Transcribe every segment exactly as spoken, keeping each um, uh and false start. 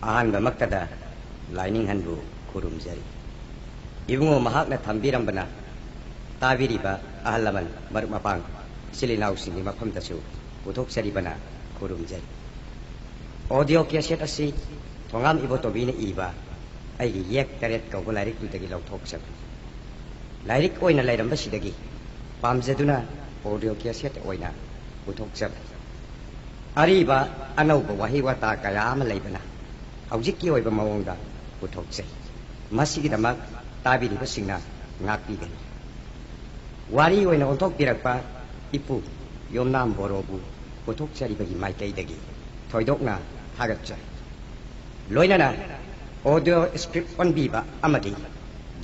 ꯑꯍꯥꯟꯕꯃꯛꯇꯗ ꯂꯥꯏꯅꯤꯡꯍꯟꯕꯨ ꯈꯨꯔꯨꯝꯖꯔꯤ꯫ ꯏꯕꯨꯡꯉꯣ ꯃꯍꯥꯛꯅ ꯊꯝꯕꯤꯔꯝꯕꯅ ꯇꯥꯕꯤꯔꯤꯕ ꯑꯍꯜ ꯂꯃꯟ, ꯃꯔꯨꯞ ꯃꯄꯥꯡ, ꯏꯆꯤꯜ ꯏꯅꯥꯎꯁꯤꯡꯒꯤ ꯃꯐꯝꯗꯁꯨ ꯄꯨꯊꯣꯛꯆꯔꯤꯕꯅ ꯈꯨꯔꯨꯝꯖꯔꯤ꯫ Audio cassette ꯑꯁꯤ ꯊꯣꯉꯥꯝ ꯏꯕꯣꯇꯣꯕꯤꯅ ꯏꯕ ꯑꯩꯒꯤ ꯌꯦꯛ ꯇꯔꯦꯠ ꯀꯧꯕ ꯂꯥꯏꯔꯤꯛꯇꯨꯗꯒꯤ ꯂꯧꯊꯣꯛꯆꯕꯅꯤ꯫ ꯂꯥꯏꯔꯤꯛ ꯑꯣꯏꯅ ꯂꯩꯔꯝꯕꯁꯤꯗꯒꯤ ꯄꯥꯝꯖꯗꯨꯅ audio cassette ꯑꯣꯏꯅ ꯄꯨꯊꯣꯛꯆꯕꯅꯤ꯫ ꯑꯔꯤꯕ ꯑꯅꯧꯕ ꯋꯥꯍꯩ ꯋꯥꯇꯥ ꯀꯌꯥ ꯑꯃ ꯂꯩꯕꯅ ꯍꯧꯖꯤꯛꯀꯤ ꯑꯣꯏꯕ ꯃꯑꯣꯡꯗ ꯄꯨꯊꯣꯛꯆꯩ꯫ ꯃꯁꯤꯒꯤꯗꯃꯛ ꯇꯥꯕꯤꯔꯤꯕꯁꯤꯡꯅ ꯉꯥꯛꯄꯤꯒꯅꯤ꯫ ꯋꯥꯔꯤ ꯑꯣꯏꯅ ꯑꯣꯟꯊꯣꯛꯄꯤꯔꯛꯄ ꯏꯄꯨ ꯌꯣꯝꯅꯥꯝ ꯕꯣꯔꯣꯕꯨ ꯄꯨꯊꯣꯛꯆꯔꯤꯕꯒꯤ ꯃꯥꯏꯀꯩꯗꯒꯤ ꯊꯣꯏꯗꯣꯛꯅ ꯊꯥꯒꯠꯆꯔꯤ꯫ ꯂꯣꯏꯅꯅ audio script ꯑꯣꯟꯕꯤꯕ ꯑꯃꯗꯤ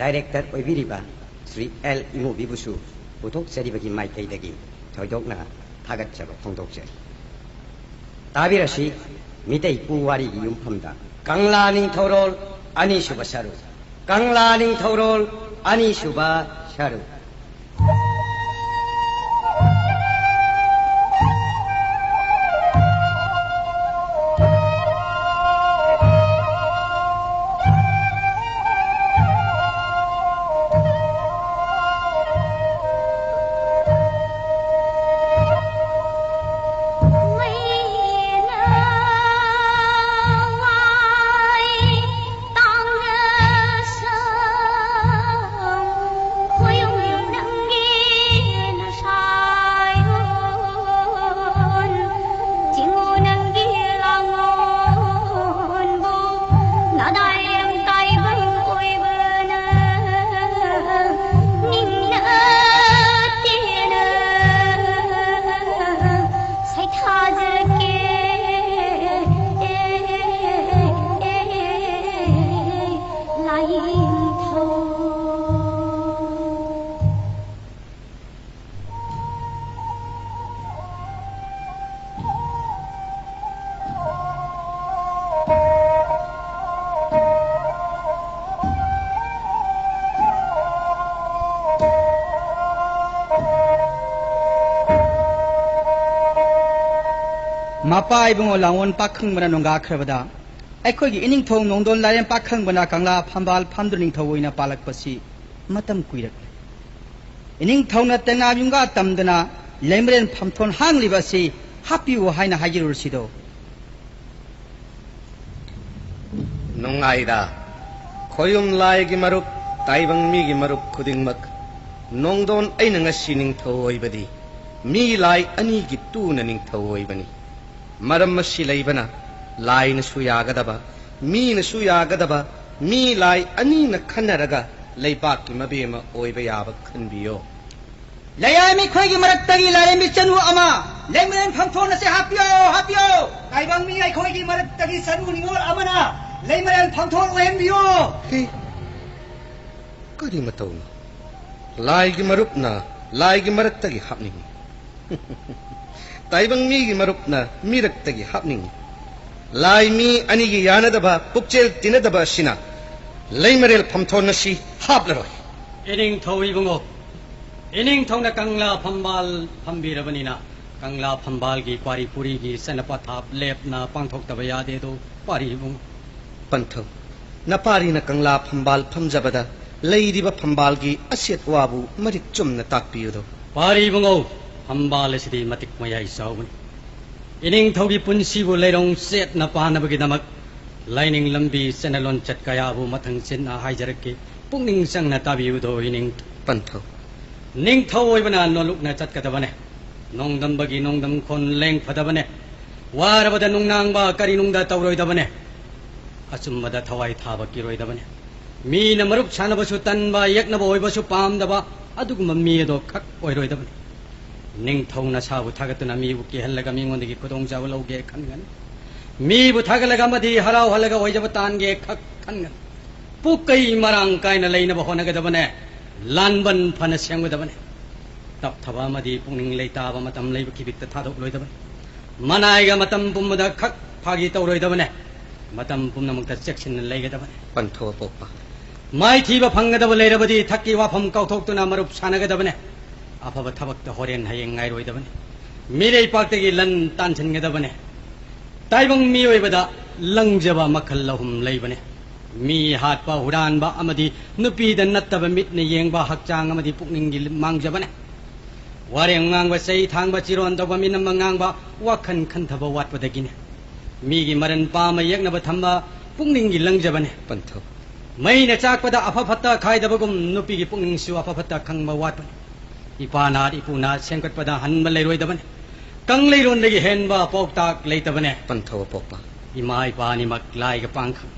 director ꯑꯣꯏꯕꯤꯔꯤꯕ ꯁ꯭ꯔꯤ ꯑꯦꯜ ꯏꯃꯨꯕꯤꯕꯨꯁꯨ ꯄꯨꯊꯣꯛꯆꯔꯤꯕꯒꯤ ꯃꯥꯏꯀꯩꯗꯒꯤ ꯊꯣꯏꯗꯣꯛꯅ ꯊꯥꯒꯠꯆꯕ ꯐꯣꯡꯗꯣꯛꯆꯔꯤ꯫ ꯇꯥꯕꯤꯔꯁꯤ, ꯃꯤꯇꯩ ꯄꯨꯋꯥꯔꯤꯒꯤ ꯌꯨꯝꯐꯝꯗ ꯀꯪꯂꯥ ꯅꯤꯡꯊꯧꯔꯣꯜ ꯑꯅꯤꯁꯨꯕ ꯁꯔꯨꯛ꯫ ꯀꯪꯂꯥ ꯅꯤꯡꯊꯧꯔꯣꯜ ꯑꯅꯤꯁꯨꯕ ꯁꯔꯨꯛ꯫ ꯃꯄꯥ ꯏꯕꯨꯡꯉꯣ ꯂꯥꯡꯑꯣꯟ ꯄꯥꯈꯪꯕꯅ ꯅꯣꯡꯒꯥꯈ꯭ꯔꯕꯗ, ꯑꯩꯈꯣꯏꯒꯤ ꯏꯅꯤꯡꯊꯧ ꯅꯣꯡꯗꯣꯟ ꯂꯥꯏꯔꯦꯝꯄꯥꯛ ꯈꯪꯕꯅ ꯀꯪꯂꯥ ꯐꯝꯕꯥꯜ ꯐꯝꯗꯨꯅ ꯅꯤꯡꯊꯧ ꯑꯣꯏꯅ ꯄꯥꯜꯂꯛꯄꯁꯤ ꯃꯇꯝ ꯀꯨꯏꯔꯛꯂꯦ꯫ ꯏꯅꯤꯡꯊꯧꯅ ꯇꯦꯡꯅꯥ ꯌꯨꯝꯒꯥ ꯇꯝꯗꯅ ꯂꯩꯃꯔꯦꯟ ꯐꯝꯊꯣꯟ ꯍꯥꯡꯂꯤꯕ ꯑꯁꯤ ꯍꯥꯞꯄꯤꯌꯨ ꯍꯥꯏꯅ ꯍꯥꯏꯖꯔꯨꯔꯁꯤꯗꯣ꯫ ꯅꯨꯡꯉꯥꯏꯗ꯫ ꯈꯣꯌꯨꯝ ꯂꯥꯏꯒꯤ ꯃꯔꯨꯞ, ꯇꯥꯏꯕꯪ ꯃꯤꯒꯤ ꯃꯔꯨꯞ ꯈꯨꯗꯤꯡꯃꯛ, ꯅꯣꯡꯗꯣꯟ ꯑꯩꯅ ꯉꯁꯤ ꯅꯤꯡꯊꯧ ꯑꯣꯏꯕꯗꯤ ꯃꯤ ꯂꯥꯏ ꯑꯅꯤꯒꯤ ꯇꯨꯅ ꯅꯤꯡꯊꯧ ꯑꯣꯏꯕꯅꯤ꯫ ꯃꯔꯝ ꯑꯁꯤ ꯂꯩꯕꯅ ꯂꯥꯏꯅꯁꯨ ꯌꯥꯒꯗꯕ, ꯃꯤꯅꯁꯨ ꯌꯥꯒꯗꯕ, ꯃꯤ ꯂꯥꯏ ꯑꯅꯤꯅ ꯈꯟꯅꯔꯒ ꯂꯩꯕꯥꯛꯀꯤ ꯃꯕꯦꯝꯃ ꯑꯣꯏꯕ ꯌꯥꯕ ꯈꯟꯕꯤꯌꯣ꯫ ꯂꯩꯌꯥꯏ ꯃꯤꯈꯣꯏꯒꯤ ꯃꯔꯛꯇꯒꯤ ꯂꯥꯏꯔꯦꯝꯕꯤ ꯆꯅꯨ ꯑꯃ ꯂꯩꯃꯔꯦꯟ ꯐꯝꯊꯣꯟ ꯑꯁꯦ ꯍꯥꯞꯄꯤꯌꯣ, ꯍꯥꯞꯄꯤꯌꯣ꯫ ꯇꯥꯏꯕꯪ ꯃꯤ ꯑꯩꯈꯣꯏꯒꯤ ꯃꯔꯛꯇꯒꯤ ꯆꯅꯨ ꯅꯤꯉꯣꯜ ꯑꯃꯅ ꯂꯩꯃꯔꯦꯟ ꯐꯝꯊꯣꯟ ꯑꯣꯏꯍꯟꯕꯤꯌꯣ꯫ ꯍꯦ, ꯀꯔꯤ ꯃꯇꯧꯅꯣ? ꯂꯥꯏꯒꯤ ꯃꯔꯨꯞꯅ ꯂꯥꯏꯒꯤ ꯃꯔꯛꯇꯒꯤ ꯍꯥꯞꯅꯤꯡꯉꯤ꯫ ꯇꯥꯏꯕꯪ ꯃꯤꯒꯤ ꯃꯔꯨꯞꯅ ꯃꯤꯔꯛꯇꯒꯤ ꯍꯥꯞꯅꯤꯡꯉꯤ꯫ ꯂꯥꯏ ꯃꯤ ꯑꯅꯤꯒꯤ ꯌꯥꯅꯗꯕ, ꯄꯨꯛꯆꯦꯜ ꯇꯤꯟꯅꯗꯕ ꯑꯁꯤꯅ ꯂꯩꯃꯔꯦꯜ ꯐꯝꯊꯣꯟ ꯑꯁꯤ ꯍꯥꯞꯂꯔꯣꯏ꯫ ꯏꯅꯤꯡꯊꯧ ꯏꯕꯨꯡꯉꯣ, ꯏꯅꯤꯡꯊꯧꯅ ꯀꯪꯂꯥ ꯐꯝꯕꯥꯜ ꯐꯝꯕꯤꯔꯕꯅꯤꯅ, ꯀꯪꯂꯥ ꯐꯝꯕꯥꯜꯒꯤ ꯄꯥꯔꯤ ꯄꯨꯔꯤꯒꯤ ꯆꯠꯅ ꯄꯊꯥꯞ ꯂꯦꯞꯅ ꯄꯥꯡꯊꯣꯛꯇꯕ ꯌꯥꯗꯦꯗꯣ ꯄꯥꯔꯤ ꯏꯕꯨꯡꯉꯣ꯫ ꯄꯟꯊꯧ, ꯅꯄꯥꯔꯤꯅ ꯀꯪꯂꯥ ꯐꯝꯕꯥꯜ ꯐꯝꯖꯕꯗ ꯂꯩꯔꯤꯕ ꯐꯝꯕꯥꯜꯒꯤ ꯑꯁꯦꯠ ꯋꯥꯕꯨ ꯃꯔꯤꯛ ꯆꯨꯝꯅ ꯇꯥꯛꯄꯤꯌꯨꯗꯣ꯫ ꯄꯥꯔꯤ ꯏꯕꯨꯡꯉꯣ, ꯐꯝꯕꯥꯜ ꯑꯁꯤꯗꯤ ꯃꯇꯤꯛ ꯃꯌꯥꯏ ꯆꯥꯎꯕꯅꯤ꯫ ꯏꯅꯤꯡꯊꯧꯒꯤ ꯄꯨꯟꯁꯤꯕꯨ ꯂꯩꯔꯣꯡ ꯆꯦꯠꯅ ꯄꯥꯟꯅꯕꯒꯤꯗꯃꯛ ꯂꯥꯏꯅꯤꯡ ꯂꯝꯕꯤ ꯆꯠꯅ ꯂꯣꯟꯆꯠ ꯀꯌꯥꯕꯨ ꯃꯊꯪ ꯆꯤꯟꯅ ꯍꯥꯏꯖꯔꯛꯀꯦ, ꯄꯨꯛꯅꯤꯡ ꯆꯪꯅ ꯇꯥꯕꯤꯌꯨꯗꯣ ꯏꯅꯤꯡꯊꯧ꯫ ꯄꯟꯊꯧ꯫ ꯅꯤꯡꯊꯧ ꯑꯣꯏꯕꯅ ꯅꯣꯂꯨꯛꯅ ꯆꯠꯀꯗꯕꯅꯦ꯫ ꯅꯣꯡꯗꯝꯕꯒꯤ ꯅꯣꯡꯗꯝ ꯈꯣꯟ ꯂꯦꯡ ꯐꯗꯕꯅꯦ꯫ ꯋꯥꯔꯕꯗ ꯅꯨꯡꯅꯥꯡꯕ ꯀꯔꯤꯅꯨꯡꯗ ꯇꯧꯔꯣꯏꯗꯕꯅꯦ꯫ ꯑꯆꯨꯝꯕꯗ ꯊꯋꯥꯏ ꯊꯥꯕ ꯀꯤꯔꯣꯏꯗꯕꯅꯦ꯫ ꯃꯤꯅ ꯃꯔꯨꯞ ꯁꯥꯟꯅꯕꯁꯨ ꯇꯟꯕ, ꯌꯦꯛꯅꯕ ꯑꯣꯏꯕꯁꯨ ꯄꯥꯝꯗꯕ ꯑꯗꯨꯒꯨꯝꯕ ꯃꯤ ꯑꯗꯣ ꯈꯛ ꯑꯣꯏꯔꯣꯏꯗꯕꯅꯤ꯫ ꯅꯤꯡꯊꯧ ꯅꯁꯥꯕꯨ ꯊꯥꯒꯠꯇꯨꯅ ꯃꯤꯕꯨ ꯀꯤꯍꯜꯂꯒ ꯃꯤꯉꯣꯟꯗꯒꯤ ꯈꯨꯗꯣꯡꯆꯥꯕ ꯂꯧꯒꯦ ꯈꯟꯒꯅꯨ꯫ ꯃꯤꯕꯨ ꯊꯥꯒꯠꯂꯒ ꯑꯃꯗꯤ ꯍꯔꯥꯎꯍꯜꯂꯒ ꯑꯣꯏꯖꯕ ꯇꯥꯟꯒꯦ ꯈꯛ ꯈꯟꯒꯅꯨ꯫ ꯄꯨꯛꯀꯩ ꯃꯔꯥꯡ ꯀꯥꯏꯅ ꯂꯩꯅꯕ ꯍꯣꯠꯅꯒꯗꯕꯅꯦ꯫ ꯂꯥꯟꯕꯟ ꯐꯅ ꯁꯦꯝꯒꯗꯕꯅꯦ꯫ ꯇꯞꯊꯕ ꯑꯃꯗꯤ ꯄꯨꯛꯅꯤꯡ ꯂꯩꯇꯥꯕ ꯃꯇꯝ ꯂꯩꯕ ꯀꯤꯕꯤꯛꯇ ꯊꯥꯗꯣꯛꯂꯣꯏꯗꯕꯅꯤ꯫ ꯃꯅꯥꯏꯒ ꯃꯇꯝ ꯄꯨꯝꯕꯗ ꯈꯛ ꯐꯥꯒꯤ ꯇꯧꯔꯣꯏꯗꯕꯅꯦ꯫ ꯃꯇꯝ ꯄꯨꯝꯅꯃꯛꯇ ꯆꯦꯛꯁꯤꯟꯅ ꯂꯩꯒꯗꯕꯅꯦ꯫ ꯄꯟꯊꯧ ꯑꯄꯣꯛꯄ꯫ ꯃꯥꯏꯊꯤꯕ ꯐꯪꯒꯗꯕ ꯂꯩꯔꯕꯗꯤ ꯊꯛꯀꯤ ꯋꯥꯐꯝ ꯀꯥꯎꯊꯣꯛꯇꯨꯅ ꯃꯔꯨꯞ ꯁꯥꯟꯅꯒꯗꯕꯅꯦ꯫ ꯑꯐꯕ ꯊꯕꯛꯇ ꯍꯣꯔꯦꯟ ꯍꯌꯦꯡ ꯉꯥꯏꯔꯣꯏꯗꯕꯅꯤ꯫ ꯃꯤꯔꯩꯄꯥꯛꯇꯒꯤ ꯂꯟ ꯇꯥꯟꯁꯤꯟꯒꯗꯕꯅꯦ꯫ ꯇꯥꯏꯕꯪ ꯃꯤꯑꯣꯏꯕꯗ ꯂꯪꯖꯕ ꯃꯈꯜ ꯑꯍꯨꯝ ꯂꯩꯕꯅꯦ꯫ ꯃꯤ ꯍꯥꯠꯄ, ꯍꯨꯔꯥꯟꯕ ꯑꯃꯗꯤ ꯅꯨꯄꯤꯗ ꯅꯠꯇꯕ ꯃꯤꯠꯅ ꯌꯦꯡꯕ, ꯍꯛꯆꯥꯡ ꯑꯃꯗꯤ ꯄꯨꯛꯅꯤꯡꯒꯤ ꯃꯥꯡꯖꯕꯅꯦ꯫ ꯋꯥꯔꯦꯡ ꯉꯥꯡꯕ, ꯆꯩ ꯊꯥꯡꯕ, ꯆꯤꯔꯣꯟ ꯇꯧꯕ, ꯃꯤꯅꯝꯕ ꯉꯥꯡꯕ, ꯋꯥꯈꯜ ꯈꯟꯊꯕ ꯋꯥꯠꯄꯗꯒꯤꯅꯦ꯫ ꯃꯤꯒꯤ ꯃꯔꯟ ꯄꯥꯝꯕ, ꯌꯦꯛꯅꯕ ꯊꯝꯕ, ꯄꯨꯛꯅꯤꯡꯒꯤ ꯂꯪꯖꯕꯅꯦ꯫ ꯄꯟꯊꯧ꯫ ꯃꯩꯅ ꯆꯥꯛꯄꯗ ꯑꯐ ꯐꯠꯇ ꯈꯥꯏꯗꯕꯒꯨꯝ, ꯅꯨꯄꯤꯒꯤ ꯄꯨꯛꯅꯤꯡꯁꯨ ꯑꯐ ꯐꯠꯇ ꯈꯪꯕ ꯋꯥꯠꯄꯅꯤ꯫ ꯏꯄꯥ ꯅꯥꯠ ꯏꯄꯨ ꯅꯥꯠ ꯁꯦꯝꯒꯠꯄꯗ ꯍꯟꯕ ꯂꯩꯔꯣꯏꯗꯕꯅꯤ꯫ ꯀꯪꯂꯩꯔꯣꯟꯗꯒꯤ ꯍꯦꯟꯕ ꯄꯥꯎꯇꯥꯛ ꯂꯩꯇꯕꯅꯦ꯫ ꯄꯟꯊꯧ ꯑꯄꯣꯛꯄ꯫ ꯏꯃꯥ ꯏꯄꯥ ꯑꯅꯤꯃꯛ ꯂꯥꯏꯒ ꯄꯥꯡꯈꯪ꯫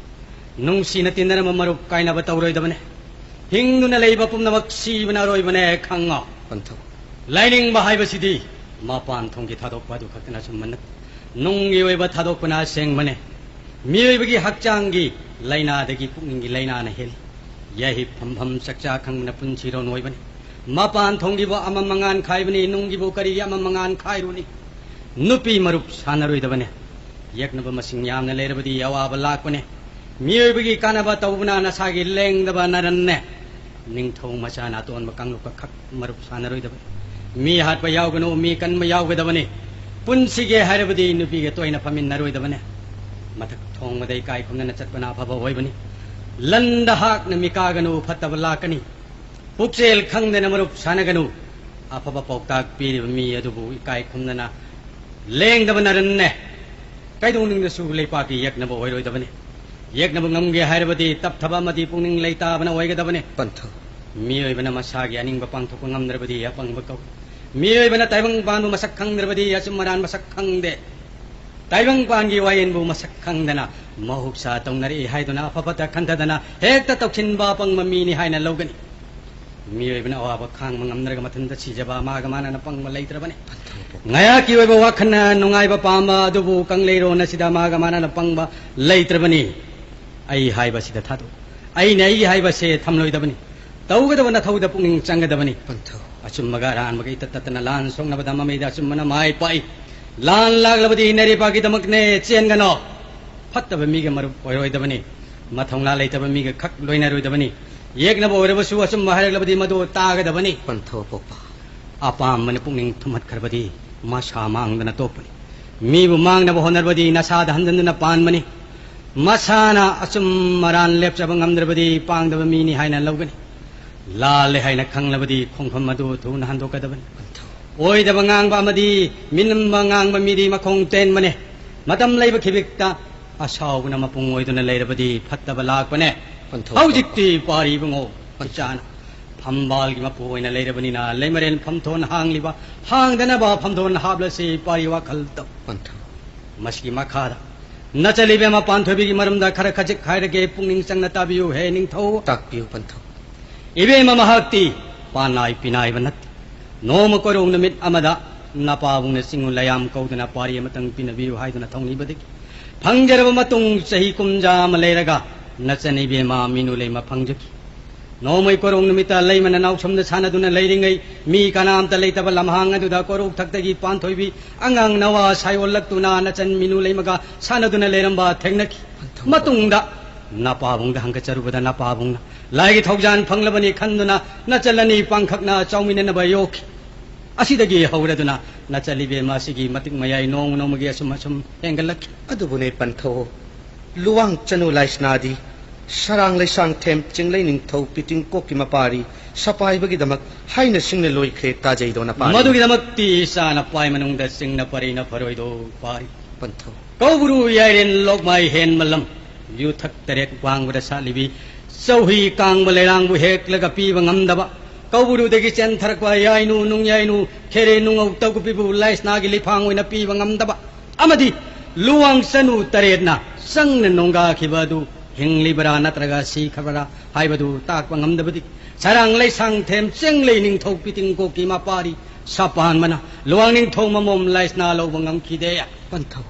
ꯅꯨꯡꯁꯤꯅ ꯇꯤꯟꯅꯔꯝꯕ ꯃꯔꯨꯞ ꯀꯥꯏꯅꯕ ꯇꯧꯔꯣꯏꯗꯕꯅꯦ꯫ ꯍꯤꯡꯗꯨꯅ ꯂꯩꯕ ꯄꯨꯝꯅꯃꯛ ꯁꯤꯕꯅ ꯑꯔꯣꯏꯕꯅꯦ ꯈꯪꯉꯣ꯫ ꯄꯟꯊꯧ꯫ ꯂꯥꯏꯅꯤꯡꯕ ꯍꯥꯏꯕꯁꯤꯗꯤ ꯃꯄꯥꯟ ꯊꯣꯡꯒꯤ ꯊꯥꯗꯣꯛꯄ ꯑꯗꯨ ꯈꯛꯇꯅ ꯑꯆꯨꯝꯕ ꯅꯠꯇꯦ꯫ ꯅꯨꯡꯒꯤ ꯑꯣꯏꯕ ꯊꯥꯗꯣꯛꯄꯅ ꯑꯁꯦꯡꯕꯅꯦ꯫ ꯃꯤꯑꯣꯏꯕꯒꯤ ꯍꯛꯆꯥꯡꯒꯤ ꯂꯥꯏꯅꯥꯗꯒꯤ ꯄꯨꯛꯅꯤꯡꯒꯤ ꯂꯥꯏꯅꯥꯅ ꯍꯦꯜꯂꯤ꯫ ꯌꯥꯍꯤꯞ ꯐꯝꯐꯝ ꯆꯥꯛꯆꯥ ꯈꯪꯕꯅ ꯄꯨꯟꯁꯤꯔꯣꯟ ꯑꯣꯏꯕꯅꯤ꯫ ꯃꯄꯥꯟ ꯊꯣꯡꯒꯤꯕꯨ ꯑꯃ ꯃꯉꯥꯟ ꯈꯥꯏꯕꯅꯤ, ꯅꯨꯡꯒꯤꯕꯨ ꯀꯔꯤꯒꯤ ꯑꯃ ꯃꯉꯥꯟ ꯈꯥꯏꯔꯨꯅꯤ? ꯅꯨꯄꯤ ꯃꯔꯨꯞ ꯁꯥꯟꯅꯔꯣꯏꯗꯕꯅꯦ꯫ ꯌꯦꯛꯅꯕ ꯃꯁꯤꯡ ꯌꯥꯝꯅ ꯂꯩꯔꯕꯗꯤ ꯑꯋꯥꯕ ꯂꯥꯛꯄꯅꯦ꯫ ꯃꯤꯑꯣꯏꯕꯒꯤ ꯀꯥꯟꯅꯕ ꯇꯧꯕꯅ ꯅꯁꯥꯒꯤ ꯂꯦꯡꯗꯕ ꯅꯔꯟꯅꯦ꯫ ꯅꯤꯡꯊꯧ ꯃꯆꯥꯅ ꯑꯇꯣꯟꯕ ꯀꯥꯡꯂꯨꯞꯀ ꯈꯛ ꯃꯔꯨꯞ ꯁꯥꯟꯅꯔꯣꯏꯗꯕꯅꯤ꯫ ꯃꯤ ꯍꯥꯠꯄ ꯌꯥꯎꯒꯅꯨ, ꯃꯤ ꯀꯟꯕ ꯌꯥꯎꯒꯗꯕꯅꯤ꯫ ꯄꯨꯟꯁꯤꯒꯦ ꯍꯥꯏꯔꯕꯗꯤ ꯅꯨꯄꯤꯒ ꯇꯣꯏꯅ ꯐꯝꯃꯤꯟꯅꯔꯣꯏꯗꯕꯅꯦ꯫ ꯃꯊꯛ ꯊꯣꯡꯕꯗ ꯏꯀꯥꯏ ꯈꯨꯝꯅꯅ ꯆꯠꯄꯅ ꯑꯐꯕ ꯑꯣꯏꯕꯅꯤ꯫ ꯂꯟꯗ ꯍꯥꯛꯅ ꯃꯤꯀꯥꯒꯅꯨ, ꯐꯠꯇꯕ ꯂꯥꯛꯀꯅꯤ꯫ ꯄꯨꯛꯆꯦꯜ ꯈꯪꯗꯅ ꯃꯔꯨꯞ ꯁꯥꯟꯅꯒꯅꯨ꯫ ꯑꯐꯕ ꯄꯥꯎꯇꯥꯛ ꯄꯤꯔꯤꯕ ꯃꯤ ꯑꯗꯨꯕꯨ ꯏꯀꯥꯏ ꯈꯨꯝꯅꯅ ꯂꯦꯡꯗꯕ ꯅꯔꯟꯅꯦ꯫ ꯀꯩꯗꯧꯅꯨꯡꯗꯁꯨ ꯂꯩꯄꯥꯛꯀꯤ ꯌꯦꯛꯅꯕ ꯑꯣꯏꯔꯣꯏꯗꯕꯅꯤ꯫ ꯌꯦꯛꯅꯕ ꯉꯝꯒꯦ ꯍꯥꯏꯔꯕꯗꯤ ꯇꯞꯊꯕ ꯑꯃꯗꯤ ꯄꯨꯛꯅꯤꯡ ꯂꯩꯇꯥꯕꯅ ꯑꯣꯏꯒꯗꯕꯅꯤ꯫ ꯄꯟꯊꯧ꯫ ꯃꯤꯑꯣꯏꯕꯅ ꯃꯁꯥꯒꯤ ꯑꯅꯤꯡꯕ ꯄꯥꯡꯊꯣꯛꯄ ꯉꯝꯗ꯭ꯔꯕꯗꯤ ꯑꯄꯪꯕ ꯀꯧꯏ꯫ ꯃꯤꯑꯣꯏꯕꯅ ꯇꯥꯏꯕꯪ ꯄꯥꯟꯕ ꯃꯁꯛ ꯈꯪꯗ꯭ꯔꯕꯗꯤ ꯑꯆꯨꯝ ꯑꯔꯥꯟ ꯃꯁꯛ ꯈꯪꯗꯦ꯫ ꯇꯥꯏꯕꯪꯄꯥꯟꯒꯤ ꯋꯥꯌꯦꯟꯕꯨ ꯃꯁꯛ ꯈꯪꯗꯅ ꯃꯍꯧꯁꯥ ꯇꯧꯅꯔꯛꯏ ꯍꯥꯏꯗꯨꯅ ꯑꯐ ꯐꯠꯇ ꯈꯟꯊꯗꯅ ꯍꯦꯛꯇ ꯇꯧꯁꯤꯟꯕ ꯑꯄꯪꯕ ꯃꯤꯅꯤ ꯍꯥꯏꯅ ꯂꯧꯒꯅꯤ꯫ ꯃꯤꯑꯣꯏꯕꯅ ꯑꯋꯥꯕ ꯈꯥꯡꯕ ꯉꯝꯅꯔꯒ ꯃꯊꯟꯇ ꯁꯤꯖꯕ ꯃꯥꯒ ꯃꯥꯟꯅꯅ ꯄꯪꯕ ꯂꯩꯇ꯭ꯔꯕꯅꯤ꯫ ꯉꯥꯏꯍꯥꯛꯀꯤ ꯑꯣꯏꯕ ꯋꯥꯈꯜꯅ ꯅꯨꯡꯉꯥꯏꯕ ꯄꯥꯝꯕ ꯑꯗꯨꯕꯨ ꯀꯪꯂꯩꯔꯣꯟ ꯑꯁꯤꯗ ꯃꯥꯒ ꯃꯥꯟꯅꯅ ꯄꯪꯕ ꯂꯩꯇ꯭ꯔꯕꯅꯤ꯫ ꯑꯩ ꯍꯥꯏꯕꯁꯤꯗ ꯊꯥꯗꯣꯛꯎ꯫ ꯑꯩꯅ ꯑꯩꯒꯤ ꯍꯥꯏꯕꯁꯦ ꯊꯝꯂꯣꯏꯗꯕꯅꯤ꯫ ꯇꯧꯒꯗꯕ ꯅꯊꯧꯗ ꯄꯨꯛꯅꯤꯡ ꯆꯪꯒꯗꯕꯅꯤ꯫ ꯄꯟꯊꯧ꯫ ꯑꯆꯨꯝꯕꯒ ꯑꯔꯥꯟꯕꯒ ꯏꯇꯠ ꯇꯠꯇꯅ ꯂꯥꯟ ꯁꯣꯛꯅꯕꯗ ꯃꯃꯩꯗ ꯑꯆꯨꯝꯕꯅ ꯃꯥꯏ ꯄꯥꯛꯏ꯫ ꯂꯥꯟ ꯂꯥꯛꯂꯕꯗꯤ ꯅꯩꯔꯩꯕꯥꯛꯀꯤꯗꯃꯛꯅꯦ, ꯆꯦꯟꯒꯅꯣ꯫ ꯐꯠꯇꯕ ꯃꯤꯒ ꯃꯔꯨꯞ ꯑꯣꯏꯔꯣꯏꯗꯕꯅꯤ꯫ ꯃꯊꯧꯅꯥ ꯂꯩꯇꯕ ꯃꯤꯒ ꯈꯛ ꯂꯣꯏꯅꯔꯣꯏꯗꯕꯅꯤ꯫ ꯌꯦꯛꯅꯕ ꯑꯣꯏꯔꯕꯁꯨ ꯑꯆꯨꯝꯕ ꯍꯥꯏꯔꯛꯂꯕꯗꯤ ꯃꯗꯨ ꯇꯥꯒꯗꯕꯅꯤ꯫ ꯄꯟꯊꯧ ꯑꯄꯣꯛꯄ꯫ ꯑꯄꯥꯝꯕꯅ ꯄꯨꯛꯅꯤꯡ ꯊꯨꯝꯍꯠꯈ꯭ꯔꯕꯗꯤ ꯃꯁꯥ ꯃꯥꯡꯗꯅ ꯇꯣꯛꯄꯅꯤ꯫ ꯃꯤꯕꯨ ꯃꯥꯡꯅꯕ ꯍꯣꯠꯅꯔꯕꯗꯤ ꯅꯁꯥꯗ ꯍꯟꯖꯟꯗꯨꯅ ꯄꯥꯟꯕꯅꯤ꯫ ꯃꯁꯥꯅ ꯑꯆꯨꯝ ꯑꯔꯥꯟ ꯂꯦꯞꯆꯕ ꯉꯝꯗ꯭ꯔꯕꯗꯤ ꯄꯥꯡꯗꯕ ꯃꯤꯅꯤ ꯍꯥꯏꯅ ꯂꯧꯒꯅꯤ꯫ ꯂꯥꯜꯂꯦ ꯍꯥꯏꯅ ꯈꯪꯂꯕꯗꯤ ꯈꯣꯡꯐꯝ ꯑꯗꯨ ꯊꯨꯅ ꯍꯟꯗꯣꯛꯀꯗꯕꯅꯤ꯫ ꯑꯣꯏꯗꯕ ꯉꯥꯡꯕ ꯑꯃꯗꯤ ꯃꯤꯅꯝꯕ ꯉꯥꯡꯕ ꯃꯤꯗꯤ ꯃꯈꯣꯡ ꯇꯦꯟꯕꯅꯦ꯫ ꯃꯇꯝ ꯂꯩꯕ ꯈꯤꯕꯤꯛꯇ ꯑꯁꯥꯎꯕꯅ ꯃꯄꯨꯡ ꯑꯣꯏꯗꯨꯅ ꯂꯩꯔꯕꯗꯤ ꯐꯠꯇꯕ ꯂꯥꯛꯄꯅꯦ꯫ ꯄꯟꯊꯧ꯫ ꯍꯧꯖꯤꯛꯇꯤ ꯄꯥꯔꯤ ꯏꯕꯨꯡꯉꯣ, ꯏꯆꯥꯅ ꯐꯝꯕꯥꯜꯒꯤ ꯃꯄꯨ ꯑꯣꯏꯅ ꯂꯩꯔꯕꯅꯤꯅ ꯂꯩꯃꯔꯦꯟ ꯐꯝꯊꯣꯟ ꯍꯥꯡꯂꯤꯕ ꯍꯥꯡꯗꯅꯕ ꯐꯝꯊꯣꯟ ꯍꯥꯞꯂꯁꯤ꯫ ꯄꯥꯔꯤ ꯋꯥꯈꯜ ꯇꯧ꯫ ꯄꯟꯊꯧ꯫ ꯃꯁꯤꯒꯤ ꯃꯈꯥꯗ ꯅꯆꯜ ꯏꯕꯦꯝꯃ ꯄꯥꯟꯊꯣꯏꯕꯤꯒꯤ ꯃꯔꯝꯗ ꯈꯔ ꯈꯖꯤꯛ ꯍꯥꯏꯔꯒꯦ, ꯄꯨꯛꯅꯤꯡ ꯆꯪꯅ ꯇꯥꯕꯤꯌꯨ ꯍꯦ ꯅꯤꯡꯊꯧ꯫ ꯇꯥꯛꯄꯤꯌꯨ ꯄꯟꯊꯧ꯫ ꯏꯕꯦꯝꯃ ꯃꯍꯥꯛꯇꯤ ꯄꯥꯟꯅꯥꯏ ꯄꯤꯅꯥꯏꯕ ꯅꯠꯇꯦ꯫ ꯅꯣꯡꯃ ꯀꯣꯏꯔꯧ ꯅꯨꯃꯤꯠ ꯑꯃꯗ ꯅꯄꯥꯕꯨꯡꯅ ꯆꯤꯡꯉꯨ ꯂꯩꯌꯥꯝ ꯀꯧꯗꯨꯅ ꯄꯥꯔꯤ ꯑꯃꯇꯪ ꯄꯤꯅꯕꯤꯌꯨ ꯍꯥꯏꯗꯨꯅ ꯊꯧꯅꯤꯕꯗꯒꯤ ꯐꯪꯖꯔꯕ ꯃꯇꯨꯡ ꯆꯍꯤ ꯀꯨꯝꯖꯥ ꯑꯃ ꯂꯩꯔꯒ ꯅꯆꯟ ꯏꯕꯦꯝꯃ ꯃꯤꯅꯨ ꯂꯩꯃ ꯐꯪꯖꯈꯤ꯫ ꯅꯣꯡꯃꯩ ꯀꯣꯔꯣꯡ ꯅꯨꯃꯤꯠꯇ ꯂꯩꯃꯅ ꯅꯥꯎꯁꯝꯗ ꯁꯥꯟꯅꯗꯨꯅ ꯂꯩꯔꯤꯉꯩ, ꯃꯤ ꯀꯅꯥꯝꯇ ꯂꯩꯇꯕ ꯂꯝꯍꯥꯡ ꯑꯗꯨꯗ ꯀꯣꯔꯣꯛ ꯊꯛꯇꯒꯤ ꯄꯥꯟꯊꯣꯏꯕꯤ ꯑꯉꯥꯡ ꯅꯋꯥ ꯁꯥꯏꯑꯣꯜꯂꯛꯇꯨꯅ ꯅꯆꯟ ꯃꯤꯅꯨ ꯂꯩꯃꯒ ꯁꯥꯟꯅꯗꯨꯅ ꯂꯩꯔꯝꯕ ꯊꯦꯡꯅꯈꯤ꯫ ꯃꯇꯨꯡꯗ ꯅꯄꯥꯕꯨꯡꯗ ꯍꯪꯒꯠꯆꯔꯨꯕꯗ ꯅꯄꯥꯕꯨꯡꯅ ꯂꯥꯏꯒꯤ ꯊꯧꯖꯥꯟ ꯐꯪꯂꯕꯅꯤ ꯈꯟꯗꯨꯅ ꯅꯆꯜ ꯑꯅꯤ ꯄꯥꯡꯈꯛꯅ ꯆꯥꯎꯃꯤꯟꯅꯅꯕ ꯌꯣꯛꯈꯤ꯫ ꯑꯁꯤꯗꯒꯤ ꯍꯧꯔꯗꯨꯅ ꯅꯆꯜ ꯏꯕꯦꯝꯃ ꯑꯁꯤꯒꯤ ꯃꯇꯤꯛ ꯃꯌꯥꯏ ꯅꯣꯡꯃ ꯅꯣꯡꯃꯒꯤ ꯑꯁꯨꯝ ꯑꯁꯨꯝ ꯍꯦꯟꯒꯠꯂꯛꯈꯤ꯫ ꯑꯗꯨꯕꯨꯅꯦ ꯄꯟꯊꯧ, ꯂꯨꯋꯥꯡ ꯆꯅꯨ ꯂꯥꯏꯁꯅꯥꯗꯤ ꯁꯔꯥꯡ ꯂꯩꯁꯥꯡ ꯊꯦꯝ ꯆꯤꯡꯂꯩ ꯅꯤꯡꯊꯧ ꯄꯤꯇꯤꯡꯀꯣꯛꯀꯤ ꯃꯄꯥꯔꯤ ꯁꯄꯥꯏꯕꯒꯤꯗꯃꯛ ꯍꯥꯏꯅ ꯁꯤꯡꯅ ꯂꯣꯏꯈ꯭ꯔꯦ ꯇꯥꯖꯩꯗꯣ ꯅꯄꯥꯔꯤ꯫ ꯃꯗꯨꯒꯤꯗꯃꯛꯇꯤ ꯏꯆꯥꯅ ꯄꯥꯏ ꯃꯅꯨꯡꯗ ꯆꯤꯡꯅ ꯄꯔꯤꯅ ꯐꯔꯣꯏꯗꯣ ꯄꯥꯔꯤ꯫ ꯄꯟꯊꯧ꯫ ꯀꯧꯕ꯭ꯔꯨ ꯌꯥꯏꯔꯦꯟ ꯂꯣꯛꯃꯥꯏ ꯍꯦꯟ ꯃꯂꯝ ꯌꯨꯊꯛ ꯇꯔꯦꯠ ꯋꯥꯡꯕꯗ ꯁꯥꯠꯂꯤꯕꯤ ꯆꯧꯍꯤ ꯀꯥꯡꯕ ꯂꯩꯔꯥꯡꯕꯨ ꯍꯦꯛꯂꯒ ꯄꯤꯕ ꯉꯝꯗꯕ, ꯀꯧꯕ꯭ꯔꯨꯗꯒꯤ ꯆꯦꯟꯊꯔꯛꯄ ꯌꯥꯏꯅꯨ ꯅꯨꯡꯌꯥꯏꯅꯨ ꯈꯦꯔꯦ ꯅꯨꯡꯉꯧ ꯇꯧꯒꯨꯞꯄꯤꯕꯨ ꯂꯥꯏꯁꯅꯥꯒꯤ ꯂꯤꯐꯥꯡ ꯑꯣꯏꯅ ꯄꯤꯕ ꯉꯝꯗꯕ, ꯑꯃꯗꯤ ꯂꯨꯋꯥꯡ ꯆꯅꯨ ꯇꯔꯦꯠꯅ ꯆꯪꯅ ꯅꯣꯡꯒꯥꯈꯤꯕ ꯑꯗꯨ ꯍꯤꯡꯂꯤꯕꯔꯥ ꯅꯠꯇ꯭ꯔꯒ ꯁꯤꯈ꯭ꯔꯕꯔꯥ ꯍꯥꯏꯕꯗꯨ ꯇꯥꯛꯄ ꯉꯝꯗꯕꯗꯤ ꯁꯔꯥꯡ ꯂꯩꯁꯥꯡꯊꯦꯝ ꯆꯦꯡꯂꯩ ꯅꯤꯡꯊꯧ ꯄꯤꯇꯤꯡꯀꯣꯛꯀꯤ ꯃꯄꯥꯔꯤ ꯁꯄꯥꯟꯕꯅ ꯂꯨꯋꯥꯡ ꯅꯤꯡꯊꯧ ꯃꯃꯣꯝ ꯂꯥꯏꯁꯅꯥ ꯂꯧꯕ ꯉꯝꯈꯤꯗꯦ꯫ ꯄꯟꯊꯧ꯫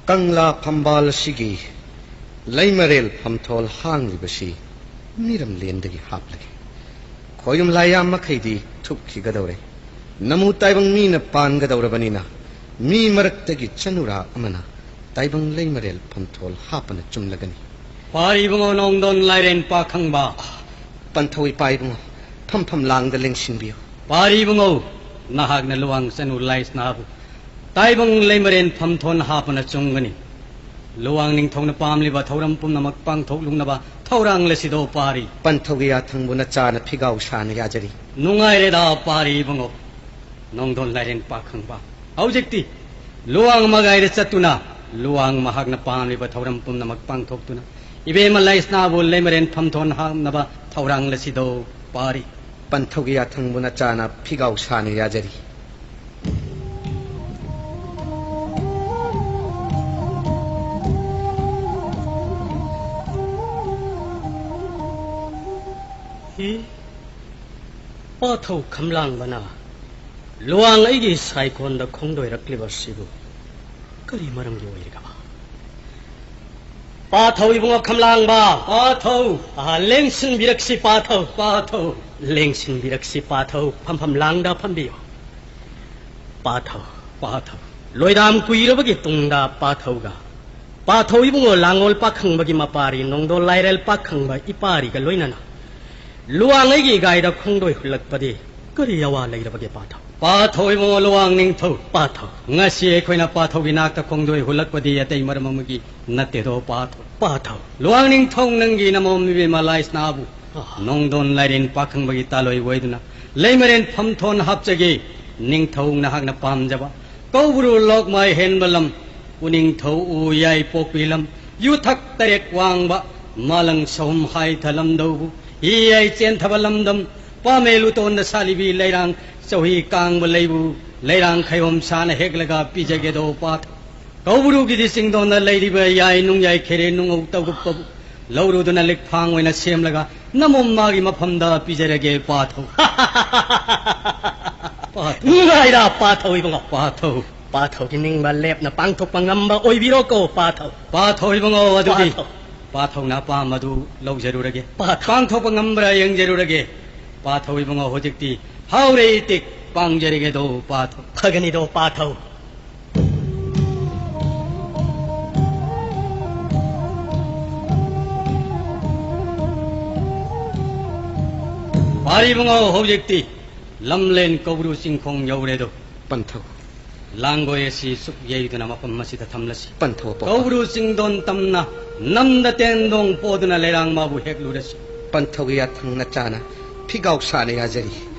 ꯀꯪꯂꯥ ꯐꯝꯕꯥꯜ ꯑꯁꯤꯒꯤ ꯂꯩꯃꯔꯦꯜ ꯐꯝꯊꯣꯜ ꯍꯥꯡꯂꯤꯕꯁꯤ ꯃꯤꯔꯝꯂꯦꯟꯗꯒꯤ ꯍꯥꯞꯂꯒꯦ꯫ ꯈꯣꯌꯨꯝ ꯂꯥꯏꯌꯥꯝ ꯃꯈꯩꯗꯤ ꯊꯨꯞꯈꯤꯒꯗꯧꯔꯦ꯫ ꯅꯃꯨ ꯇꯥꯏꯕꯪ ꯃꯤꯅ ꯄꯥꯟꯒꯗꯧꯔꯕꯅꯤꯅ ꯃꯤ ꯃꯔꯛꯇꯒꯤ ꯆꯅꯨꯔꯥ ꯑꯃꯅ ꯇꯥꯏꯕꯪ ꯂꯩꯃꯔꯦꯜ ꯐꯝꯊꯣꯜ ꯍꯥꯞꯄꯅ ꯆꯨꯝꯂꯒꯅꯤ꯫ ꯄꯥꯔꯤ ꯏꯕꯨꯡꯉꯣ ꯅꯣꯡꯗꯣꯟ ꯂꯥꯏꯔꯦꯟ ꯄꯥꯈꯪꯕ꯫ ꯄꯟꯊꯧ ꯏꯄꯥ ꯏꯕꯨꯡꯉꯣ, ꯐꯝꯐꯝ ꯂꯥꯡꯗ ꯂꯦꯡꯁꯤꯟꯕꯤꯌꯨ꯫ ꯄꯥꯔꯤ ꯏꯕꯨꯡꯉꯣ, ꯅꯍꯥꯛꯅ ꯂꯨꯋꯥꯡ ꯆꯅꯨ ꯂꯥꯏꯁꯅꯥꯕꯨ ꯇꯥꯏꯕꯪ ꯂꯩꯃꯔꯦꯟ ꯐꯝꯊꯣꯟ ꯍꯥꯞꯄꯅ ꯆꯨꯝꯒꯅꯤ꯫ ꯂꯨꯋꯥꯡ ꯅꯤꯡꯊꯧꯅ ꯄꯥꯝꯂꯤꯕ ꯊꯧꯔꯝ ꯄꯨꯝꯅꯃꯛ ꯄꯥꯡꯊꯣꯛꯂꯨꯅꯕ ꯊꯧꯔꯥꯡ ꯂꯁꯤꯗꯣ ꯄꯥꯔꯤ꯫ ꯄꯟꯊꯧꯒꯤ ꯌꯥꯊꯪꯕꯨ ꯅꯆꯥꯅ ꯐꯤꯒꯥꯎ ꯁꯥꯅ ꯌꯥꯖꯔꯤ꯫ ꯅꯨꯡꯉꯥꯏꯔꯦꯗ ꯄꯥꯔꯤ ꯏꯕꯨꯡꯉꯣ꯫ ꯅꯣꯡꯗꯣꯟ ꯂꯥꯏꯔꯦꯟ ꯄꯥꯈꯪꯕ꯫ ꯍꯧꯖꯤꯛꯇꯤ ꯂꯨꯋꯥꯡ ꯃꯒꯥꯏꯗ ꯆꯠꯇꯨꯅ ꯂꯨꯋꯥꯡ ꯃꯍꯥꯛꯅ ꯄꯥꯝꯂꯤꯕ ꯊꯧꯔꯝ ꯄꯨꯝꯅꯃꯛ ꯄꯥꯡꯊꯣꯛꯇꯨꯅ ꯏꯕꯦꯝꯃ ꯂꯥꯏꯁꯅꯥꯕꯨ ꯂꯩꯃꯔꯦꯟ ꯐꯝꯊꯣꯟ ꯍꯥꯞꯅꯕ ꯊꯧꯔꯥꯡ ꯂꯁꯤꯗꯧ ꯄꯥꯔꯤ꯫ ꯄꯟꯊꯧꯒꯤ ꯌꯥꯊꯪꯕꯨ ꯅꯆꯥꯅ ꯐꯤꯒꯥꯎ ꯁꯥꯅ ꯌꯥꯖꯔꯤ꯫ ꯍꯤ, ꯄꯥꯊꯧ ꯈꯝꯂꯥꯡꯕꯅ ꯂꯨꯋꯥꯡ ꯑꯩꯒꯤ ꯁꯥꯏꯀꯣꯟꯗ ꯈꯣꯡꯗꯣꯏꯔꯛꯂꯤꯕ ꯑꯁꯤꯕꯨ ꯀꯔꯤ ꯃꯔꯝꯒꯤ ꯑꯣꯏꯔꯤꯒꯕ? ꯄꯥꯊꯧ ꯏꯕꯨꯡꯉꯣ ꯈꯝꯂꯥꯡꯕ꯫ ꯄꯥꯊꯧ꯫ ꯑꯍꯥ, ꯂꯦꯡꯁꯤꯟꯕꯤꯔꯛꯁꯤ ꯄꯥꯊꯧ꯫ ꯄꯥꯊꯧ꯫ ꯂꯦꯡꯁꯤꯟꯕꯤꯔꯛꯁꯤ ꯄꯥꯊꯧ꯫ ꯐꯝꯐꯝ ꯂꯥꯡꯗ ꯐꯝꯕꯤꯌꯨ꯫ ꯄꯥꯊꯧ꯫ ꯄꯥꯊꯧ꯫ ꯂꯣꯏꯗꯥꯝ ꯀꯨꯏꯔꯕꯒꯤ ꯇꯨꯡꯗ ꯄꯥꯊꯧꯒ ꯄꯥꯊꯧ ꯏꯕꯨꯡꯉꯣ ꯂꯥꯡꯒꯣꯜ ꯄꯥꯈꯪꯕꯒꯤ ꯃꯄꯥꯔꯤ ꯅꯣꯡꯗꯣꯜ ꯂꯥꯏꯔꯦꯜ ꯄꯥꯈꯪꯕ ꯏꯄꯥꯔꯤꯒ ꯂꯣꯏꯅꯅ ꯂꯨꯋꯥꯡꯉꯩꯒꯤ ꯏꯒꯥꯏꯗ ꯈꯣꯡꯗꯣꯏ ꯍꯨꯜꯂꯛꯄꯗꯤ ꯀꯔꯤ ꯑꯋꯥ ꯂꯩꯔꯕꯒꯦ ꯄꯥꯊꯧ? ꯄꯥꯊꯧ ꯏꯕꯨꯡꯉꯣ ꯂꯨꯋꯥꯡ ꯅꯤꯡꯊꯧ꯫ ꯄꯥꯊꯧ꯫ ꯉꯁꯤ ꯑꯩꯈꯣꯏꯅ ꯄꯥꯊꯧꯒꯤ ꯅꯥꯛꯇ ꯈꯣꯡꯗꯣꯏ ꯍꯨꯜꯂꯛꯄꯗꯤ ꯑꯇꯩ ꯃꯔꯝ ꯑꯃꯒꯤ ꯅꯠꯇꯦꯗꯣ ꯄꯥꯊꯧ꯫ ꯄꯥꯊꯧ꯫ ꯂꯨꯋꯥꯡ ꯅꯤꯡꯊꯧ ꯅꯪꯒꯤ ꯅꯃꯣꯝ ꯏꯕꯦꯝꯃ ꯂꯥꯏꯁꯅꯥꯕꯨ ꯑꯥ꯫ ꯅꯣꯡꯗꯣꯟ ꯂꯥꯏꯔꯦꯟ ꯄꯥꯈꯪꯕꯒꯤ ꯇꯥꯂꯣꯏ ꯑꯣꯏꯗꯨꯅ ꯂꯩꯃꯔꯦꯟ ꯐꯝꯊꯣꯟ ꯍꯥꯞꯆꯒꯦ꯫ ꯅꯤꯡꯊꯧ ꯅꯍꯥꯛꯅ ꯄꯥꯝꯖꯕ ꯀꯧꯕ꯭ꯔꯨ ꯂꯣꯛꯃꯥꯏ ꯍꯦꯟꯕ ꯂꯝ, ꯎꯅꯤꯡꯊꯧ ꯎ ꯌꯥꯏ ꯄꯣꯛꯄꯤ ꯂꯝ, ꯌꯨꯊꯛ ꯇꯔꯦꯠ ꯋꯥꯡꯕ ꯃꯥꯂꯪ ꯁꯍꯨꯝ ꯍꯥꯏꯊ ꯂꯝꯗꯧꯕꯨ ꯍꯤ ꯌꯥꯏ ꯆꯦꯟꯊꯕ ꯂꯝꯗꯝ, ꯄꯥꯃꯦ ꯂꯨꯇꯣꯟꯗ ꯁꯥꯠꯂꯤꯕꯤ ꯂꯩꯔꯥꯡ ꯆꯧꯍꯤ ꯀꯥꯡꯕ ꯂꯩꯕꯨ ꯂꯩꯔꯥꯡ ꯈꯩꯍꯣꯝ ꯁꯥꯅ ꯍꯦꯛꯂꯒ ꯄꯤꯖꯒꯦꯗꯣ ꯄꯥꯊꯧ꯫ ꯀꯧꯕ꯭ꯔꯨꯒꯤꯗꯤ ꯆꯤꯡꯗꯣꯟꯗ ꯂꯩꯔꯤꯕ ꯌꯥꯏ ꯅꯨꯡꯌꯥꯏ ꯈꯦꯔꯦ ꯅꯨꯡꯉꯧ ꯇꯧꯒꯨꯞꯄꯕꯨ ꯂꯧꯔꯨꯗꯨꯅ ꯂꯤꯛꯐꯥꯡ ꯑꯣꯏꯅ ꯁꯦꯝꯂꯒ ꯅꯃꯣꯝ ꯃꯥꯒꯤ ꯃꯐꯝꯗ ꯄꯤꯖꯔꯒꯦ ꯄꯥꯊꯧ꯫ ꯄꯥꯊꯧ꯫ ꯅꯨꯡꯉꯥꯏꯔ ꯄꯥꯊꯧ ꯏꯕꯨꯡꯉꯣ꯫ ꯄꯥꯊꯧ꯫ ꯄꯥꯊꯧꯒꯤ ꯅꯤꯡꯕ ꯂꯦꯞꯅ ꯄꯥꯡꯊꯣꯛꯄ ꯉꯝꯕ ꯑꯣꯏꯕꯤꯔꯣꯀꯣ ꯄꯥꯊꯧ꯫ ꯄꯥꯊꯧ ꯏꯕꯨꯡꯉꯣ, ꯑꯗꯨꯗꯤ ꯄꯥꯊꯧ꯫ ꯄꯥꯊꯧꯅ ꯑꯄꯥꯝꯕꯗꯨ ꯂꯧꯖꯔꯨꯔꯒꯦ꯫ ꯄꯥꯊꯧ꯫ ꯄꯥꯡꯊꯣꯛꯄ ꯉꯝꯕ꯭ꯔꯥ ꯌꯦꯡꯖꯔꯨꯔꯒꯦ꯫ ꯄꯥꯊꯧ ꯏꯕꯨꯡꯉꯣ, ꯍꯧꯖꯤꯛꯇꯤ ꯍꯥꯎꯔꯦ ꯏꯇꯤꯛ ꯄꯥꯡꯖꯔꯒꯦꯗꯣ ꯄꯥꯊꯧ꯫ ꯐꯒꯅꯤꯗꯣ ꯄꯥꯊꯧ꯫ ꯄꯥꯔꯤ ꯏꯕꯨꯡꯉꯣ, ꯍꯧꯖꯤꯛꯇꯤ ꯂꯝꯂꯦꯟ ꯀꯧꯕ꯭ꯔꯨ ꯆꯤꯡꯈꯣꯡ ꯌꯧꯔꯦꯗꯣ꯫ ꯄꯟꯊꯧ꯫ ꯂꯥꯡꯒꯣꯏ ꯑꯁꯤ ꯁꯨꯛ ꯌꯩꯗꯨꯅ ꯃꯐꯝ ꯑꯁꯤꯗ ꯊꯝꯂꯁꯤ꯫ ꯄꯟꯊꯧ ꯑꯄꯣꯛꯄ꯫ ꯀꯧꯕ꯭ꯔꯨ ꯆꯤꯡꯗꯣꯟ ꯇꯝꯅ ꯅꯝꯗ ꯇꯦꯟꯗꯣꯡ ꯄꯣꯗꯨꯅ ꯂꯩꯔꯥꯡ ꯃꯥꯕꯨ ꯍꯦꯛꯂꯨꯔꯁꯤ꯫ ꯄꯟꯊꯧꯒꯤ ꯌꯥꯊꯪ ꯅꯆꯥꯅ ꯐꯤꯒꯥꯎ ꯁꯥꯅ ꯌꯥꯖꯔꯤ꯫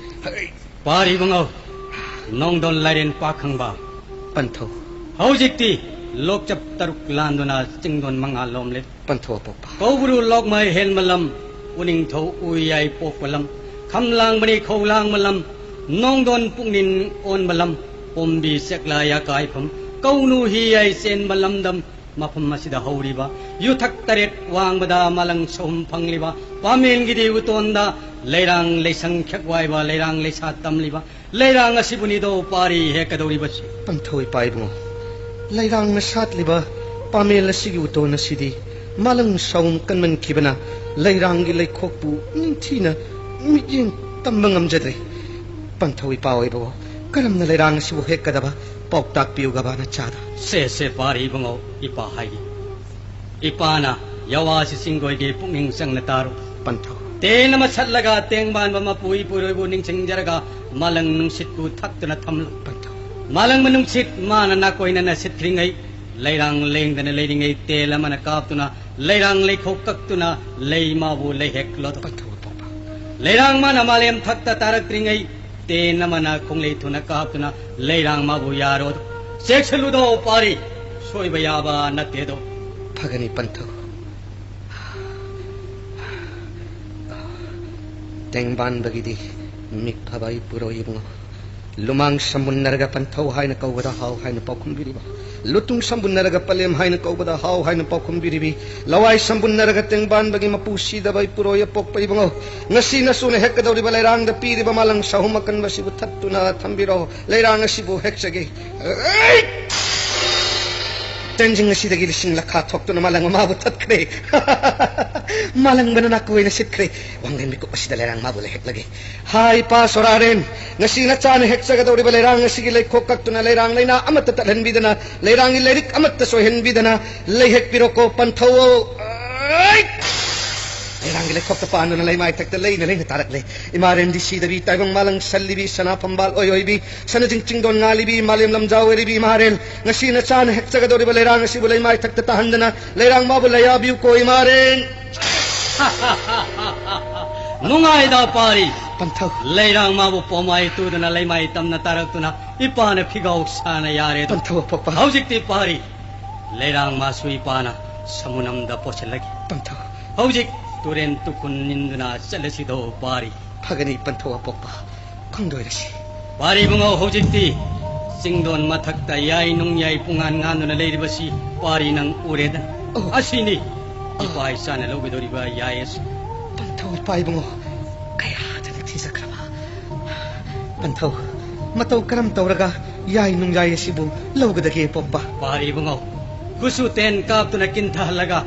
ꯍꯩ! ꯄꯥꯔꯤ ꯏꯕꯨꯡꯉꯣ, ꯅꯣꯡꯗꯣꯟ ꯂꯥꯏꯔꯦꯟ ꯄꯥꯈꯪꯕ꯫ ꯄꯟꯊꯧ꯫ ꯍꯧꯖꯤꯛꯇꯤ ꯂꯣꯛꯆꯞ ꯇꯔꯨꯛ ꯂꯥꯟꯗꯨꯅ ꯆꯤꯡꯗꯣꯟ ꯃꯉꯥ ꯂꯣꯝꯂꯦ꯫ ꯄꯟꯊꯧ ꯑꯄꯣꯛꯄ꯫ ꯀꯧꯕ꯭ꯔꯨ ꯂꯣꯛꯃꯩ ꯍꯦꯟꯕ ꯂꯝ, ꯎꯅꯤꯡꯊꯧ ꯎꯌꯥꯏ ꯄꯣꯛꯄ ꯂꯝ, ꯈꯝꯂꯥꯡꯕꯅꯤ ꯈꯧꯂꯥꯡꯕ ꯂꯝ, ꯅꯣꯡꯗꯣꯟ ꯄꯨꯛꯅꯤꯟ ꯑꯣꯟꯕ ꯂꯝ, ꯄꯣꯝꯕꯤ ꯆꯦꯛꯂꯥ ꯌꯥꯀꯥꯏꯐꯝ, ꯀꯧꯅꯨ ꯍꯤꯌꯥꯏ ꯆꯦꯟꯕ ꯂꯝꯗꯝ, ꯃꯐꯝ ꯑꯁꯤꯗ ꯍꯧꯔꯤꯕ ꯌꯨꯊꯛ ꯇꯔꯦꯠ ꯋꯥꯡꯕꯗ ꯃꯥꯂꯪ ꯁꯍꯨꯝ ꯐꯪꯂꯤꯕ ꯄꯥꯃꯦꯟꯒꯤꯗꯤ ꯎꯇꯣꯟꯗ ꯂꯩꯔꯥꯡ ꯂꯩꯁꯪ ꯈꯦꯛꯋꯥꯏꯕ ꯂꯩꯔꯥꯡ ꯂꯩꯁꯥ ꯇꯝꯂꯤꯕ ꯂꯩꯔꯥꯡ ꯑꯁꯤꯕꯨꯅꯤꯗꯣ ꯄꯥꯔꯤ ꯍꯦꯛꯀꯗꯧꯔꯤꯕꯁꯤ꯫ ꯄꯟꯊꯧ ꯏꯄꯥ ꯏꯕꯨꯡꯉꯣ, ꯂꯩꯔꯥꯡꯅ ꯁꯥꯠꯂꯤꯕ ꯄꯥꯃꯦꯜ ꯑꯁꯤꯒꯤ ꯎꯇꯣꯟ ꯑꯁꯤꯗꯤ ꯃꯥꯂꯪ ꯁꯥꯎꯝ ꯀꯟꯃꯟꯈꯤꯕꯅ ꯂꯩꯔꯥꯡꯒꯤ ꯂꯩꯈꯣꯛꯄꯨ ꯅꯤꯡꯊꯤꯅ ꯃꯤꯠꯌꯦꯡ ꯇꯝꯕ ꯉꯝꯖꯗ꯭ꯔꯦ꯫ ꯄꯟꯊꯧ ꯏꯄꯥ ꯑꯣꯏꯕꯋꯣ, ꯀꯔꯝꯅ ꯂꯩꯔꯥꯡ ꯑꯁꯤꯕꯨ ꯍꯦꯛꯀꯗꯕ ꯄꯥꯎꯇꯥꯛ ꯄꯤꯌꯨꯒꯕ ꯅꯆꯥꯗ꯫ ꯁꯦ, ꯁꯦ, ꯄꯥꯔꯤ ꯏꯕꯨꯡꯉꯣ, ꯏꯄꯥ ꯍꯥꯏꯒꯦ꯫ ꯏꯄꯥꯅ ꯌꯥꯋꯥꯁꯤ ꯆꯤꯡꯒꯣꯏꯒꯤ ꯄꯨꯛꯅꯤꯡ ꯆꯪꯅ ꯇꯥꯔꯨ꯫ ꯄꯟꯊꯧ꯫ ꯇꯦꯟ ꯑꯃ ꯁꯠꯂꯒ ꯇꯦꯡꯕꯥꯟꯕ ꯃꯄꯨ ꯏꯄꯨꯔꯣꯏꯕꯨ ꯅꯤꯡꯁꯤꯡꯖꯔꯒ ꯃꯥꯂꯪ ꯅꯨꯡꯁꯤꯠꯄꯨ ꯊꯛꯇꯨꯅ ꯊꯝꯂꯨ꯫ ꯄꯟꯊꯧ꯫ ꯃꯥꯂꯪꯕ ꯅꯨꯡꯁꯤꯠ ꯃꯥꯅ ꯅꯥꯀꯣꯏꯅꯅ ꯁꯤꯠꯈ꯭ꯔꯤꯉꯩ, ꯂꯩꯔꯥꯡ ꯂꯦꯡꯗꯅ ꯂꯩꯔꯤꯉꯩ ꯇꯦꯜ ꯑꯃꯅ ꯀꯥꯞꯇꯨꯅ ꯂꯩꯔꯥꯡ ꯂꯩꯈꯣꯛ ꯀꯛꯇꯨꯅ ꯂꯩ ꯃꯥꯕꯨ ꯂꯩꯍꯦꯛꯂꯣꯗꯣ꯫ ꯄꯟꯊꯧ ꯑꯄꯣꯛꯄ꯫ ꯂꯩꯔꯥꯡ ꯃꯥꯅ ꯃꯥꯂꯦꯝ ꯊꯛꯇ ꯇꯥꯔꯛꯇ꯭ꯔꯤꯉꯩ ꯇꯦꯟ ꯑꯃꯅ ꯈꯣꯡꯂꯩ ꯊꯨꯅ ꯀꯥꯞꯇꯨꯅ ꯂꯩꯔꯥꯡ ꯃꯥꯕꯨ ꯌꯥꯔꯣꯗꯣ꯫ ꯆꯦꯛꯁꯤꯜꯂꯨꯗꯣ ꯄꯥꯔꯤ, ꯁꯣꯏꯕ ꯌꯥꯕ ꯅꯠꯇꯦꯗꯣ꯫ ꯐꯒꯅꯤ ꯄꯟꯊꯧ꯫ ꯇꯦꯡꯕꯥꯟꯕꯒꯤꯗꯤ ꯃꯤꯛ ꯐꯕ ꯏꯄꯨꯔꯣꯏ ꯏꯕꯨꯡꯉꯣ꯫ ꯂꯨꯃꯥꯡ ꯁꯝꯕꯨꯟꯅꯔꯒ ꯄꯟꯊꯧ ꯍꯥꯏꯅ ꯀꯧꯕꯗ ꯍꯥꯎ ꯍꯥꯏꯅ ꯄꯥꯎꯈꯨꯝꯕꯤꯔꯤꯕ, ꯂꯨꯇꯨꯡ ꯁꯝꯕꯨꯟꯅꯔꯒ ꯄꯂꯦꯝ ꯍꯥꯏꯅ ꯀꯧꯕꯗ ꯍꯥꯎ ꯍꯥꯏꯅ ꯄꯥꯎꯈꯨꯝꯕꯤꯔꯤꯕꯤ, ꯂꯋꯥꯏ ꯁꯝꯕꯨꯟꯅꯔꯒ ꯇꯦꯡꯕꯥꯟꯕꯒꯤ ꯃꯄꯨ ꯁꯤꯗꯕ ꯏꯄꯨꯔꯣꯏ ꯑꯄꯣꯛꯄ ꯏꯕꯨꯡꯉꯣ, ꯉꯁꯤ ꯅꯁꯨꯅ ꯍꯦꯛꯀꯗꯧꯔꯤꯕ ꯂꯩꯔꯥꯡꯗ ꯄꯤꯔꯤꯕ ꯃꯥꯂꯪ ꯁꯍꯨꯝ ꯑꯀꯟꯕꯁꯤꯕꯨ ꯊꯠꯇꯨꯅ ꯊꯝꯕꯤꯔꯣ꯫ ꯂꯩꯔꯥꯡ ꯑꯁꯤꯕꯨ ꯍꯦꯛꯆꯒꯦ꯫ ꯇꯦꯟꯖꯤꯡ ꯑꯁꯤꯗꯒꯤ ꯂꯤꯁꯤꯡ ꯂꯈꯥ ꯊꯣꯛꯇꯨꯅ ꯃꯥꯂꯪ ꯃꯥꯕꯨ ꯊꯠꯈ꯭ꯔꯦ꯫ ꯃꯥꯂꯪꯕꯅ ꯅꯥꯀꯣꯏꯅ ꯁꯤꯠꯈ꯭ꯔꯦ꯫ ꯋꯥꯡꯂꯦꯟ ꯃꯤꯀꯨꯞ ꯑꯁꯤꯗ ꯂꯩꯔꯥꯡ ꯃꯥꯕꯨ ꯂꯩꯍꯦꯛꯂꯒꯦ꯫ ꯍꯥꯏ ꯏꯄꯥ ꯁꯣꯔꯥꯔꯦꯟ, ꯉꯁꯤ ꯅꯆꯥꯅ ꯍꯦꯛꯆꯒꯗꯧꯔꯤꯕ ꯂꯩꯔꯥꯡ ꯑꯁꯤꯒꯤ ꯂꯩꯈꯣꯛ ꯀꯛꯇꯨꯅ ꯂꯩꯔꯥꯡ ꯂꯩꯅꯥ ꯑꯃꯠꯇ ꯇꯠꯍꯟꯕꯤꯗꯅ, ꯂꯩꯔꯥꯡꯒꯤ ꯂꯥꯏꯔꯤꯛ ꯑꯃꯠꯇ ꯁꯣꯏꯍꯟꯕꯤꯗꯅ ꯂꯩꯍꯦꯛꯄꯤꯔꯣꯀꯣ ꯄꯟꯊꯧ꯫ ꯑꯩ! ꯂꯩꯔꯥꯡꯒꯤ ꯂꯩꯈꯣꯛꯇ ꯄꯥꯟꯗꯨꯅ ꯂꯩꯃꯥꯏ ꯊꯛꯇ ꯂꯩꯅ ꯂꯩꯅ ꯇꯥꯔꯛꯂꯦ꯫ ꯏꯃꯥꯔꯦꯟꯗꯤ ꯁꯤꯗꯕꯤ, ꯇꯥꯏꯕꯪ ꯃꯥꯂꯪ ꯁꯜꯂꯤꯕꯤ, ꯁꯅꯥ ꯐꯝꯕꯥꯜ ꯑꯣꯏ ꯑꯣꯏꯕꯤ, ꯁꯅꯖꯤꯡ ꯆꯤꯡꯗꯣꯟ ꯉꯥꯜꯂꯤꯕꯤ, ꯏꯃꯥꯂꯦꯝ ꯂꯝꯖꯥꯎ ꯑꯣꯏꯔꯤꯕꯤ ꯏꯃꯥꯔꯦꯟ, ꯉꯁꯤ ꯅꯆꯥꯅ ꯍꯦꯛꯆꯒꯗꯧꯔꯤꯕ ꯂꯩꯔꯥꯡ ꯑꯁꯤꯕꯨ ꯂꯩꯃꯥꯏ ꯊꯛꯇ ꯇꯥꯍꯟꯗꯅ ꯂꯩꯔꯥꯡ ꯃꯥꯕꯨ ꯂꯩꯌꯥꯕꯤꯌꯨꯀꯣ ꯏꯃꯥꯔꯦꯟ꯫ ꯅꯨꯡꯉꯥꯏꯗ ꯄꯥꯔꯤ꯫ ꯄꯟꯊꯧ꯫ ꯂꯩꯔꯥꯡ ꯃꯥꯕꯨ ꯄꯣꯃꯥꯏ ꯇꯨꯗꯨꯅ ꯂꯩꯃꯥꯏ ꯇꯝꯅ ꯇꯥꯔꯛꯇꯨꯅ ꯏꯄꯥꯅ ꯐꯤꯒꯥꯎ ꯁꯥꯅ ꯌꯥꯔꯦꯗꯣ꯫ ꯄꯟꯊꯧ ꯑꯄꯣꯛꯄ꯫ ꯍꯧꯖꯤꯛꯇꯤ ꯄꯥꯔꯤ꯫ ꯂꯩꯔꯥꯡ ꯃꯥꯁꯨ ꯏꯄꯥꯅ ꯁꯃꯨꯅꯝꯗ ꯄꯣꯠꯁꯤꯜꯂꯒꯦ꯫ ꯄꯟꯊꯧ꯫ ꯍꯧꯖꯤꯛ ꯇꯨꯔꯦꯟ ꯇꯨꯈꯨꯟ ꯅꯤꯟꯗꯨꯅ ꯆꯠꯂꯁꯤꯗꯣ ꯄꯥꯔꯤ꯫ ꯐꯒꯅꯤ ꯄꯟꯊꯧ ꯑꯄꯣꯛꯄ꯫ ꯈꯣꯡꯗꯣꯏꯔꯁꯤ꯫ ꯄꯥꯔꯤ ꯏꯕꯨꯡꯉꯣ, ꯍꯧꯖꯤꯛꯇꯤ ꯆꯤꯡꯗꯣꯟ ꯃꯊꯛꯇ ꯌꯥꯏ ꯅꯨꯡꯌꯥꯏ ꯄꯨꯡꯉꯥꯟ ꯉꯥꯟꯗꯨꯅ ꯂꯩꯔꯤꯕꯁꯤ ꯄꯥꯔꯤ ꯅꯪ ꯎꯔꯦꯗ꯫ ꯑꯣ꯫ ꯑꯁꯤꯅꯤ ꯏꯄꯥ ꯏꯆꯥꯅ ꯂꯧꯒꯗꯧꯔꯤꯕ ꯌꯥꯏ ꯑꯁꯤ꯫ ꯄꯟꯊꯧ ꯏꯄꯥ ꯏꯕꯨꯡꯉꯣ, ꯀꯌꯥꯗ ꯅꯤꯡꯊꯤꯖꯈ꯭ꯔꯕ꯫ ꯄꯟꯊꯧ, ꯃꯇꯧ ꯀꯔꯝ ꯇꯧꯔꯒ ꯌꯥꯏ ꯅꯨꯡꯌꯥꯏ ꯑꯁꯤꯕꯨ ꯂꯧꯒꯗꯒꯦ ꯄꯣꯛꯄ? ꯄꯥꯔꯤ ꯏꯕꯨꯡꯉꯣ, ꯈꯨꯠꯁꯨ ꯇꯦꯟ ꯀꯥꯞꯇꯨꯅ ꯀꯤꯟꯊꯍꯜꯂꯒ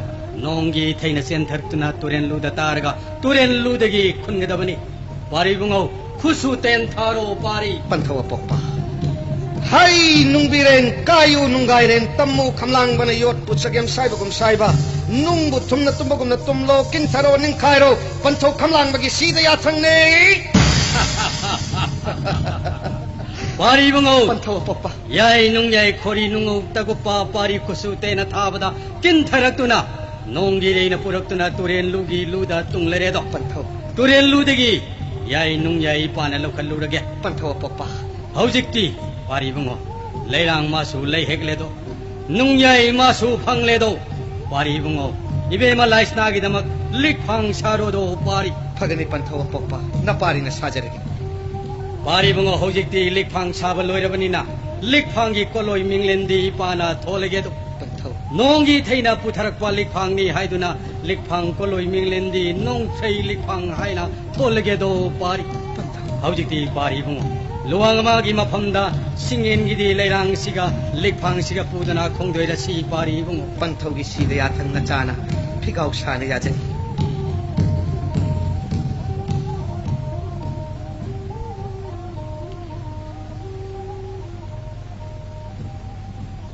ꯅꯣꯡꯒꯤ ꯏꯊꯩꯅ ꯆꯦꯟꯊꯔꯛꯇꯨꯅ ꯇꯨꯔꯦꯟ ꯂꯨꯗ ꯇꯥꯔꯒ ꯇꯨꯔꯦꯟ ꯂꯨꯗꯒꯤ ꯈꯨꯟꯒꯗꯕꯅꯤ꯫ ꯄꯥꯔꯤ ꯏꯕꯨꯡꯉꯣ, ꯈꯨꯠꯁꯨ ꯇꯦꯟ ꯊꯥꯔꯣ ꯄꯥꯔꯤ꯫ ꯄꯟꯊꯧ ꯑꯄꯣꯛꯄ꯫ ꯍꯩ ꯅꯨꯡꯕꯤꯔꯦꯟ, ꯀꯥꯏꯌꯨ ꯅꯨꯡꯒꯥꯏꯔꯦꯟ, ꯇꯝꯃꯨ ꯈꯝꯂꯥꯡꯕꯅ ꯌꯣꯠꯄꯨ ꯆꯒꯦꯝ ꯁꯥꯏꯕꯒꯨꯝ ꯁꯥꯏꯕ, ꯅꯨꯡꯕꯨ ꯊꯨꯝꯅ ꯇꯨꯝꯕꯒꯨꯝꯅ ꯇꯨꯝꯂꯣ, ꯀꯤꯟꯊꯔꯣ ꯅꯤꯡꯈꯥꯏꯔꯣ, ꯄꯟꯊꯧ ꯈꯝꯂꯥꯡꯕꯒꯤ ꯁꯤꯗ ꯌꯥꯊꯪꯅꯦ꯫ ꯄꯥꯔꯤ ꯏꯕꯨꯡꯉꯣ, ꯄꯟꯊꯧ ꯑꯄꯣꯛꯄ꯫ ꯌꯥꯏ ꯅꯨꯡꯌꯥꯏ ꯈꯣꯔꯤ ꯅꯨꯡꯉꯧ ꯇꯒꯨꯞꯄ ꯄꯥꯔꯤ ꯈꯨꯠꯁꯨ ꯇꯦꯟꯅ ꯊꯥꯕꯗ ꯀꯤꯟꯊꯔꯛꯇꯨꯅ ꯅꯣꯡꯒꯤ ꯏꯔꯩꯅ ꯄꯨꯔꯛꯇꯨꯅ ꯇꯨꯔꯦꯟ ꯂꯨꯒꯤ ꯂꯨꯗ ꯇꯨꯡꯂꯔꯦꯗꯣ꯫ ꯄꯟꯊꯧ꯫ ꯇꯨꯔꯦꯟ ꯂꯨꯗꯒꯤ ꯌꯥꯏ ꯅꯨꯡꯌꯥꯏ ꯏꯄꯥꯅ ꯂꯧꯈꯠꯂꯨꯔꯒꯦ꯫ ꯄꯟꯊꯧ ꯑꯄꯣꯛꯄ꯫ ꯍꯧꯖꯤꯛꯇꯤ ꯄꯥꯔꯤ ꯏꯕꯨꯡꯉꯣ, ꯂꯩꯔꯥꯡ ꯃꯥꯁꯨ ꯂꯩ ꯍꯦꯛꯂꯦꯗꯣ, ꯅꯨꯡꯌꯥꯏ ꯃꯥꯁꯨ ꯐꯪꯂꯦꯗꯣ꯫ ꯄꯥꯔꯤ ꯏꯕꯨꯡꯉꯣ, ꯏꯕꯦꯝꯃ ꯂꯥꯏꯁꯅꯥꯒꯤꯗꯃꯛ ꯂꯤꯛꯐꯥꯡ ꯁꯥꯔꯣꯗꯣ ꯄꯥꯔꯤ꯫ ꯐꯒꯅꯤ ꯄꯟꯊꯧ ꯑꯄꯣꯛꯄ, ꯅꯄꯥꯔꯤꯅ ꯁꯥꯖꯔꯒꯦ꯫ ꯄꯥꯔꯤ ꯏꯕꯨꯡꯉꯣ, ꯍꯧꯖꯤꯛꯇꯤ ꯂꯤꯛꯐꯥꯡ ꯁꯥꯕ ꯂꯣꯏꯔꯕꯅꯤꯅ ꯂꯤꯛꯐꯥꯡꯒꯤ ꯀꯣꯂꯣꯏ ꯃꯤꯡꯂꯦꯟꯗꯤ ꯏꯄꯥꯅ ꯊꯣꯜꯂꯒꯦꯗꯣ꯫ ꯄꯟꯊꯧ꯫ ꯅꯣꯡꯒꯤ ꯏꯊꯩꯅ ꯄꯨꯊꯔꯛꯄ ꯂꯤꯛꯐꯥꯡꯅꯤ ꯍꯥꯏꯗꯨꯅ ꯂꯤꯛꯐꯥꯡ ꯀꯣꯂꯣꯏ ꯃꯤꯡꯂꯦꯟꯗꯤ ꯅꯣꯡꯊ꯭ꯔꯩ ꯂꯤꯛꯐꯥꯡ ꯍꯥꯏꯅ ꯊꯣꯜꯂꯒꯦꯗꯣ ꯄꯥꯔꯤ꯫ ꯄꯟꯊꯧ꯫ ꯍꯧꯖꯤꯛꯇꯤ ꯄꯥꯔꯤ ꯏꯕꯨꯡꯉꯣ, ꯂꯨꯋꯥꯡ ꯑꯃꯒꯤ ꯃꯐꯝꯗ ꯁꯤꯡꯌꯦꯟꯒꯤꯗꯤ ꯂꯩꯔꯥꯡꯁꯤꯒ ꯂꯤꯛꯐꯥꯡꯁꯤꯒ ꯄꯨꯗꯨꯅ ꯈꯣꯡꯗꯣꯏꯔꯁꯤ ꯄꯥꯔꯤ ꯏꯕꯨꯡꯉꯣ꯫ ꯄꯟꯊꯧꯒꯤ ꯁꯤꯗ ꯌꯥꯊꯪ ꯅꯆꯥꯅ ꯐꯤꯒꯥꯎ ꯁꯥꯅ ꯌꯥꯖꯅꯤ꯫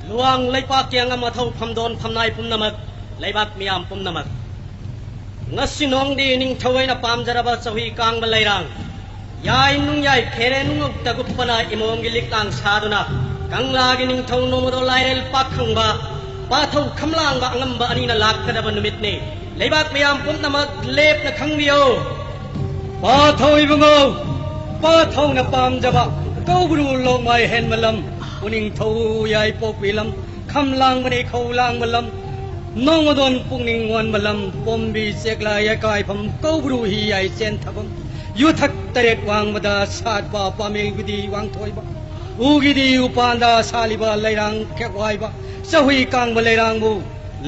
ꯂꯨꯋꯥꯡ ꯂꯩꯄꯥꯛꯀꯤ ꯑꯉꯝ ꯑꯊꯧ ꯐꯝꯗꯣꯟ ꯐꯝꯅꯥꯏ ꯄꯨꯝꯅꯃꯛ, ꯂꯩꯕꯥꯛ ꯃꯤꯌꯥꯝ ꯄꯨꯝꯅꯃꯛ꯫ ꯉꯁꯤ ꯅꯣꯡꯗꯤ ꯅꯤꯡꯊꯧ ꯑꯩꯅ ꯄꯥꯝꯖꯔꯕ ꯆꯧꯍꯤ ꯀꯥꯡꯕ ꯂꯩꯔꯥꯡ, ꯌꯥꯏ ꯅꯨꯡꯌꯥꯏ ꯈꯦꯔꯦ ꯅꯨꯡꯉꯧ ꯇꯒꯨꯞꯄꯅ ꯏꯃꯣꯝꯒꯤ ꯂꯤꯛꯂꯥꯡ ꯁꯥꯗꯨꯅ, ꯀꯪꯂꯥꯒꯤ ꯅꯤꯡꯊꯧ ꯅꯣꯡꯃꯗꯣ ꯂꯥꯏꯔꯦꯜ ꯄꯥꯛ ꯈꯪꯕ, ꯄꯥꯊꯧ ꯈꯝꯂꯥꯡꯕ ꯑꯉꯝꯕ ꯑꯅꯤꯅ ꯂꯥꯛꯀꯗꯕ ꯅꯨꯃꯤꯠꯅꯤ꯫ ꯂꯩꯕꯥꯛ ꯃꯌꯥꯝ ꯄꯨꯝꯅꯃꯛ ꯂꯦꯞꯅ ꯈꯪꯕꯤꯌꯣ꯫ ꯄꯥꯊꯧ ꯏꯕꯨꯡꯉꯣ, ꯄꯥꯊꯧꯅ ꯄꯥꯝꯖꯕ ꯀꯧꯕ꯭ꯔꯨ ꯂꯣꯛꯃꯥꯏ ꯍꯦꯟꯕ ꯂꯝ, ꯎꯅꯤꯡꯊꯧ ꯌꯥꯏꯄꯣꯛꯄꯤ ꯂꯝ, ꯈꯝ ꯂꯥꯡꯕꯅꯤ ꯈꯧ ꯂꯥꯡꯕ ꯂꯝ, ꯅꯣꯡꯃꯗꯣꯟ ꯄꯨꯛꯅꯤꯡ ꯉꯣꯟꯕ ꯂꯝ, ꯄꯣꯝꯕꯤ ꯆꯦꯛꯂꯥ ꯌꯥꯀꯥꯏꯐꯝ, ꯀꯧꯕ꯭ꯔꯨ ꯍꯤ ꯌꯥꯏ ꯆꯦꯟꯊꯐꯝ, ꯌꯨꯊꯛ ꯇꯔꯦꯠ ꯋꯥꯡꯕꯗ ꯁꯥꯠꯄ ꯄꯥꯃꯦꯜꯒꯤꯗꯤ ꯋꯥꯡꯊꯣꯏꯕ, ꯎꯒꯤꯗꯤ ꯎꯄꯥꯟꯗ ꯁꯥꯠꯂꯤꯕ ꯂꯩꯔꯥꯡ ꯈꯦꯛꯋꯥꯏꯕ, ꯆꯍꯨꯏ ꯀꯥꯡꯕ ꯂꯩꯔꯥꯡꯕꯨ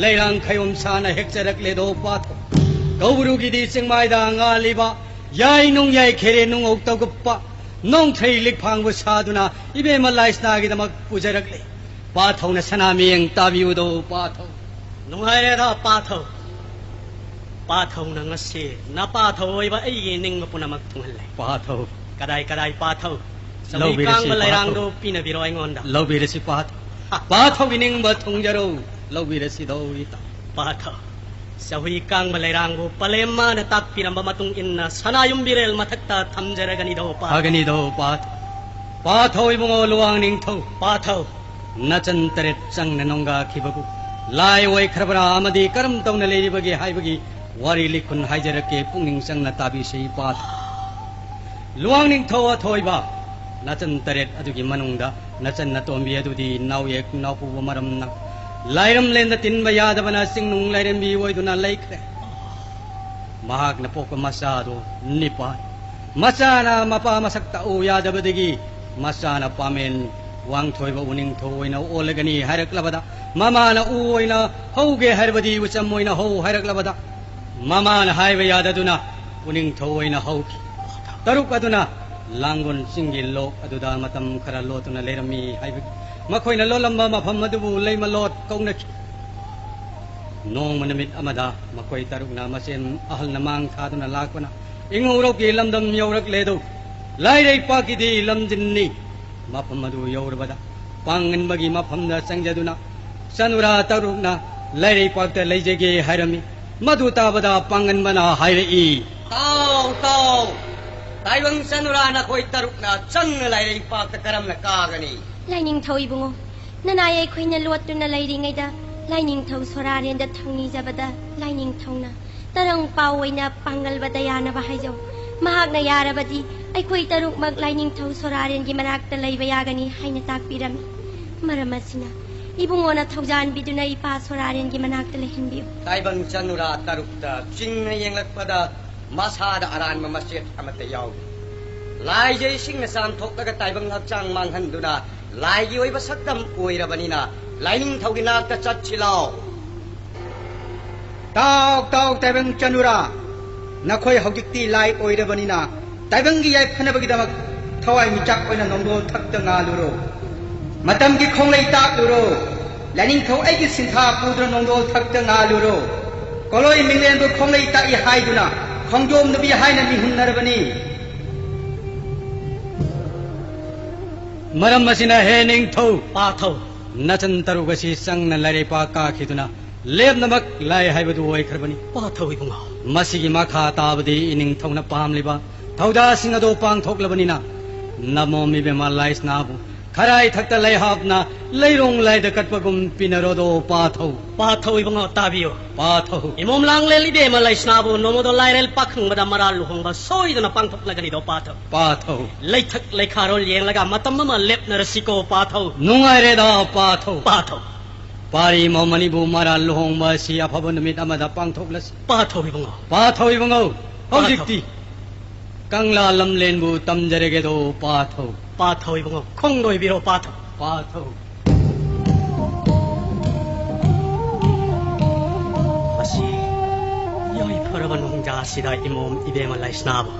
ꯂꯩꯔꯥꯡ ꯈꯌꯣꯝ ꯁꯥꯅ ꯍꯦꯛꯆꯔꯛꯂꯦꯗꯣ ꯄꯥꯊꯧ꯫ ꯀꯧꯕ꯭ꯔꯨꯒꯤꯗꯤ ꯆꯤꯡꯃꯥꯏꯗ ꯉꯥꯜꯂꯤꯕ ꯌꯥꯏ ꯅꯨꯡꯌꯥꯏ ꯈꯦꯔꯦ ꯅꯨꯡꯉꯧ ꯇꯧꯒꯨꯞꯄ ꯅꯣꯡꯊ꯭ꯔꯩ ꯂꯤꯛꯐꯥꯡꯕꯨ ꯁꯥꯗꯨꯅ ꯏꯕꯦꯝꯃ ꯂꯥꯏꯁꯅꯥꯒꯤꯗꯃꯛ ꯄꯨꯖꯔꯛꯂꯦ꯫ ꯄꯥꯊꯧꯅ ꯁꯅꯥ ꯃꯤꯌꯦꯡ ꯇꯥꯕꯤꯌꯨꯗꯣ ꯄꯥꯊꯧ꯫ ꯅꯨꯡꯉꯥꯏꯔꯦꯗ ꯄꯥꯊꯧ꯫ ꯄꯥꯊꯧꯅ ꯉꯁꯤ ꯅꯄꯥꯊꯧ ꯑꯣꯏꯕ ꯑꯩꯒꯤ ꯅꯤꯡꯕ ꯄꯨꯝꯅꯃꯛ ꯊꯨꯡꯍꯜꯂꯦ꯫ ꯄꯥꯊꯧ꯫ ꯀꯗꯥꯏ ꯀꯗꯥꯏ ꯄꯥꯊꯧ? ꯆꯧꯍꯤ ꯂꯧꯕꯤꯔꯁꯤ ꯀꯥꯡꯕ ꯄꯥꯊꯧ꯫ ꯂꯩꯔꯥꯡꯗꯣ ꯄꯤꯅꯕꯤꯔꯣ ꯑꯩꯉꯣꯟꯗ꯫ ꯂꯧꯕꯤꯔꯁꯤ ꯄꯥꯊꯧ꯫ ꯄꯥꯊꯧꯒꯤ ꯅꯤꯡꯕ ꯊꯨꯡꯖꯔꯣ꯫ ꯂꯧꯕꯤꯔꯁꯤꯗꯣ ꯏꯇꯥꯎ꯫ ꯄꯥꯊꯧ꯫ ꯆꯧꯍꯤ ꯀꯥꯡꯕ ꯂꯩꯔꯥꯡꯕꯨ ꯄꯂꯦꯝ ꯃꯥꯅ ꯇꯥꯛꯄꯤꯔꯝꯕ ꯃꯇꯨꯡ ꯏꯟꯅ ꯁꯅꯥꯌꯨꯝꯕꯤꯔꯦꯜ ꯃꯊꯛꯇ ꯊꯝꯖꯔꯒꯅꯤꯗꯣ ꯄꯥꯊꯧ꯫ ꯐꯒꯅꯤꯗꯣ ꯄꯥꯊꯧ꯫ ꯄꯥꯊꯧ ꯏꯕꯨꯡꯉꯣ ꯂꯨꯋꯥꯡ ꯅꯤꯡꯊꯧ꯫ ꯄꯥꯊꯧ꯫ ꯅꯆꯟ ꯇꯔꯦꯠ ꯆꯪꯅ ꯅꯣꯡꯒꯥꯈꯤꯕꯕꯨ ꯂꯥꯏ ꯑꯣꯏꯈ꯭ꯔꯕ꯭ꯔꯥ ꯑꯃꯗꯤ ꯀꯔꯝ ꯇꯧꯅ ꯂꯩꯔꯤꯕꯒꯦ ꯍꯥꯏꯕꯒꯤ ꯋꯥꯔꯤ ꯂꯤꯈꯨꯟ ꯍꯥꯏꯖꯔꯛꯀꯦ, ꯄꯨꯛꯅꯤꯡ ꯆꯪꯅ ꯇꯥꯕꯤꯁꯤ ꯄꯥꯊꯧ꯫ ꯂꯨꯋꯥꯡ ꯅꯤꯡꯊꯧ ꯑꯊꯣꯏꯕ, ꯅꯆꯟ ꯇꯔꯦꯠ ꯑꯗꯨꯒꯤ ꯃꯅꯨꯡꯗ ꯅꯆꯟ ꯑꯇꯣꯝꯕꯤ ꯑꯗꯨꯗꯤ ꯅꯥꯎꯌꯦꯛ ꯅꯥꯎꯄꯨꯕ ꯃꯔꯝꯅ ꯂꯥꯏꯔꯝꯂꯦꯟꯗ ꯇꯤꯟꯕ ꯌꯥꯗꯕꯅ ꯆꯤꯡꯅꯨꯡ ꯂꯥꯏꯔꯦꯝꯕꯤ ꯑꯣꯏꯗꯨꯅ ꯂꯩꯈ꯭ꯔꯦ꯫ ꯃꯍꯥꯛꯅ ꯄꯣꯛꯄ ꯃꯆꯥꯗꯨ ꯅꯤꯄꯥꯟ꯫ ꯃꯆꯥꯅ ꯃꯄꯥ ꯃꯁꯛ ꯇꯥꯛꯎ ꯌꯥꯗꯕꯗꯒꯤ ꯃꯆꯥꯅ ꯄꯥꯃꯦꯟ ꯋꯥꯡꯊꯣꯏꯕ ꯎꯅꯤꯡꯊꯧ ꯑꯣꯏꯅ ꯑꯣꯜꯂꯒꯅꯤ ꯍꯥꯏꯔꯛꯂꯕꯗ, ꯃꯃꯥꯅ ꯎ ꯑꯣꯏꯅ ꯍꯧꯒꯦ ꯍꯥꯏꯔꯕꯗꯤ ꯎꯆꯝ ꯑꯣꯏꯅ ꯍꯧ ꯍꯥꯏꯔꯛꯂꯕꯗ, ꯃꯃꯥꯅ ꯍꯥꯏꯕ ꯌꯥꯗꯗꯨꯅ ꯎꯅꯤꯡꯊꯧ ꯑꯣꯏꯅ ꯍꯧꯈꯤ꯫ ꯇꯔꯨꯛ ꯑꯗꯨꯅ ꯂꯥꯡꯒꯣꯜ ꯆꯤꯡꯒꯤ ꯂꯣꯛ ꯑꯗꯨꯗ ꯃꯇꯝ ꯈꯔ ꯂꯣꯠꯇꯨꯅ ꯂꯩꯔꯝꯃꯤ ꯍꯥꯏꯕꯒꯤ ꯃꯈꯣꯏꯅ ꯂꯣꯜꯂꯝꯕ ꯃꯐꯝ ꯑꯗꯨꯕꯨ ꯂꯩꯃꯂꯣꯠ ꯀꯧꯅꯈꯤ꯫ ꯅꯣꯡꯃ ꯅꯨꯃꯤꯠ ꯑꯃꯗ ꯃꯈꯣꯏ ꯇꯔꯨꯛꯅ ꯃꯁꯦꯟ ꯑꯍꯜꯅ ꯃꯥꯡ ꯊꯥꯗꯨꯅ ꯂꯥꯛꯄꯅ ꯏꯉꯧꯔꯧꯒꯤ ꯂꯝꯗꯝ ꯌꯧꯔꯛꯂꯦꯗꯨ꯫ ꯂꯥꯏꯔꯩꯄꯥꯛꯀꯤꯗꯤ ꯂꯝꯖꯤꯟꯅꯤ꯫ ꯃꯐꯝ ꯑꯗꯨ ꯌꯧꯔꯕꯗ ꯄꯥꯡꯒꯟꯕꯒꯤ ꯃꯐꯝꯗ ꯆꯪꯖꯗꯨꯅ ꯆꯅꯨꯔꯥ ꯇꯔꯨꯛꯅ ꯂꯥꯏꯔꯩꯄꯥꯛꯇ ꯂꯩꯖꯒꯦ ꯍꯥꯏꯔꯝꯃꯤ꯫ ꯃꯗꯨ ꯇꯥꯕꯗ ꯄꯥꯡꯒꯟꯕꯅ ꯍꯥꯏꯔꯛꯏ꯫ ꯇꯥꯎ, ꯇꯥꯎ꯫ ꯇꯥꯏꯕꯪ ꯆꯅꯨꯔꯥ, ꯅꯈꯣꯏ ꯇꯔꯨꯛꯅ ꯆꯪꯅ ꯂꯥꯏꯔꯩ ꯄꯥꯛꯇ ꯀꯔꯝꯅ ꯀꯥꯒꯅꯤ? ꯂꯥꯏꯅꯤꯡꯊꯧ ꯏꯕꯨꯡꯉꯣ, ꯅꯅꯥꯏ ꯑꯩꯈꯣꯏꯅ ꯂꯣꯠꯇꯨꯅ ꯂꯩꯔꯤꯉꯩꯗ ꯂꯥꯏꯅꯤꯡꯊꯧ ꯁꯣꯔꯥꯔꯦꯟꯗ ꯊꯧꯅꯤꯖꯕꯗ ꯂꯥꯏꯅꯤꯡꯊꯧꯅ ꯇꯔꯪ ꯄꯥꯎ ꯑꯣꯏꯅ ꯄꯥꯡꯒꯜꯕꯗ ꯌꯥꯅꯕ ꯍꯥꯏꯖꯧ꯫ ꯃꯍꯥꯛꯅ ꯌꯥꯔꯕꯗꯤ ꯑꯩꯈꯣꯏ ꯇꯔꯨꯛꯃꯛ ꯂꯥꯏꯅꯤꯡꯊꯧ ꯁꯣꯔꯥꯔꯦꯟꯒꯤ ꯃꯅꯥꯛꯇ ꯂꯩꯕ ꯌꯥꯒꯅꯤ ꯍꯥꯏꯅ ꯇꯥꯛꯄꯤꯔꯝꯃꯤ꯫ ꯃꯔꯝ ꯑꯁꯤꯅ ꯏꯕꯨꯡꯉꯣꯅ ꯊꯧꯖꯥꯟꯕꯤꯗꯨꯅ ꯏꯄꯥ ꯁꯣꯔꯥꯔꯦꯟꯒꯤ ꯃꯅꯥꯛꯇ ꯂꯩꯍꯟꯕꯤꯌꯨ꯫ ꯇꯥꯏꯕꯪ ꯆꯅꯨꯔꯥ ꯇꯔꯨꯛꯇ ꯆꯤꯡꯅ ꯌꯦꯡꯂꯛꯄꯗ ꯃꯁꯥꯗ ꯑꯔꯥꯟꯕ ꯃꯆꯦꯠ ꯑꯃꯠꯇ ꯌꯥꯎꯗꯦ꯫ ꯂꯥꯏꯖ ꯏꯁꯤꯡꯅ ꯆꯥꯝꯊꯣꯛꯂꯒ ꯇꯥꯏꯕꯪ ꯍꯛꯆꯥꯡ ꯃꯥꯡꯍꯟꯗꯨꯅ ꯂꯥꯏꯒꯤ ꯑꯣꯏꯕ ꯁꯛꯇꯝ ꯑꯣꯏꯔꯕꯅꯤꯅ ꯂꯥꯏꯅꯤꯡꯊꯧꯒꯤ ꯅꯥꯛꯇ ꯆꯠꯁꯤ ꯂꯥꯎ꯫ ꯇꯥꯎ, ꯇꯥꯎ, ꯇꯥꯏꯕꯪ ꯆꯅꯨꯔꯥ, ꯅꯈꯣꯏ ꯍꯧꯖꯤꯛꯇꯤ ꯂꯥꯏ ꯑꯣꯏꯔꯕꯅꯤꯅ ꯇꯥꯏꯕꯪꯒꯤ ꯌꯥꯏꯐꯅꯕꯒꯤꯗꯃꯛ ꯊꯋꯥꯏ ꯃꯤꯆꯥꯛ ꯑꯣꯏꯅ ꯅꯣꯡꯗꯣꯜ ꯊꯛꯇ ꯉꯥꯜꯂꯨꯔꯣ꯫ ꯃꯇꯝꯒꯤ ꯈꯣꯡꯂꯩ ꯇꯥꯛꯂꯨꯔꯣ꯫ ꯂꯥꯏꯅꯤꯡꯊꯧ ꯑꯩꯒꯤ ꯁꯤꯟꯊꯥ ꯄꯨꯗꯨꯅ ꯅꯣꯡꯗꯣꯜ ꯊꯛꯇ ꯉꯥꯜꯂꯨꯔꯣ꯫ ꯀꯣꯂꯣꯏ ꯃꯤꯡꯂꯦꯟꯕꯨ ꯈꯣꯡꯂꯩ ꯇꯥꯛꯏ ꯍꯥꯏꯗꯨꯅ ꯈꯣꯡꯖꯣꯝ ꯅꯨꯄꯤ ꯍꯥꯏꯅ ꯃꯤꯍꯨꯟꯅꯔꯕꯅꯤ꯫ ꯃꯔꯝ ꯑꯁꯤꯅ ꯍꯦ ꯅꯤꯡꯊꯧ, ꯄꯥꯊꯧ, ꯅꯆꯟ ꯇꯔꯨꯛ ꯑꯁꯤ ꯆꯪꯅ ꯂꯥꯏꯔꯩꯄꯥꯛ ꯀꯥꯈꯤꯗꯨꯅ ꯂꯦꯞꯅꯃꯛ ꯂꯥꯏ ꯍꯥꯏꯕꯗꯨ ꯑꯣꯏꯈ꯭ꯔꯕꯅꯤ꯫ ꯄꯥꯊꯧ ꯏꯕꯨꯡꯉꯣ꯫ ꯃꯁꯤꯒꯤ ꯃꯈꯥ ꯇꯥꯕꯗꯤ ꯏꯅꯤꯡꯊꯧꯅ ꯄꯥꯝꯂꯤꯕ ꯊꯧꯗꯥꯁꯤꯡ ꯑꯗꯨ ꯄꯥꯡꯊꯣꯛꯂꯕꯅꯤꯅ ꯅꯃꯣꯝ ꯏꯕꯦꯝꯃ ꯂꯥꯏꯁꯅꯥꯕꯨ ꯈꯔꯥꯏ ꯊꯛꯇ ꯂꯩꯍꯥꯞꯅ ꯂꯩꯔꯣꯡ ꯂꯥꯏꯗ ꯀꯠꯄꯒꯨꯝ ꯄꯤꯅꯔꯣꯗꯣ ꯄꯥꯊꯧ꯫ ꯄꯥꯊꯧ ꯏꯕꯨꯡꯉꯣ, ꯇꯥꯕꯤꯌꯨ꯫ ꯄꯥꯊꯧ꯫ ꯏꯃꯣꯝ ꯂꯥꯡꯂꯦꯜ ꯏꯕꯦꯝꯃ ꯂꯥꯏꯁꯅꯥꯕꯨ ꯅꯣꯡꯃꯗꯣ ꯂꯥꯏꯔꯦꯜ ꯄꯥꯈꯪꯕꯗ ꯃꯔꯥꯜ ꯂꯨꯍꯣꯡꯕ ꯁꯣꯏꯗꯅ ꯄꯥꯡꯊꯣꯛꯂꯒꯅꯤꯗꯣ ꯄꯥꯊꯧ꯫ ꯄꯥꯊꯧ꯫ ꯂꯩꯊꯛ ꯂꯩꯈꯥꯔꯣꯜ ꯌꯦꯡꯂꯒ ꯃꯇꯝ ꯑꯃ ꯂꯦꯞꯅꯔꯁꯤꯀꯣ ꯄꯥꯊꯧ꯫ ꯅꯨꯡꯉꯥꯏꯔꯦꯗ ꯄꯥꯊꯧ꯫ ꯄꯥꯊꯧ꯫ ꯄꯥꯔꯤ ꯃꯧ ꯑꯅꯤꯕꯨ ꯃꯔꯥꯜ ꯂꯨꯍꯣꯡꯕ ꯑꯁꯤ ꯑꯐꯕ ꯅꯨꯃꯤꯠ ꯑꯃꯗ ꯄꯥꯡꯊꯣꯛꯂꯁꯤ꯫ ꯄꯥꯊꯧ ꯏꯕꯨꯡꯉꯣ꯫ ꯄꯥꯊꯧ ꯏꯕꯨꯡꯉꯣ, ꯄꯥꯊꯧ꯫ ꯍꯧꯖꯤꯛꯇꯤ ꯀꯪꯂꯥ ꯂꯝꯂꯦꯟꯕꯨ ꯇꯝꯖꯔꯒꯦꯗꯣ ꯄꯥꯊꯧ꯫ ꯄꯥꯊꯧ ꯏꯕꯨꯡꯉꯣ, ꯈꯣꯡꯗꯣꯏꯕꯤꯔꯣ ꯄꯥꯊꯧ꯫ ꯄꯥꯊꯧ꯫ ꯃꯁꯤ ꯌꯥꯏꯐꯔꯕ ꯅꯣꯡꯖꯥ ꯑꯁꯤꯗ ꯏꯃꯣꯝ ꯏꯕꯦꯝꯃ ꯂꯥꯏꯁꯅꯥꯕ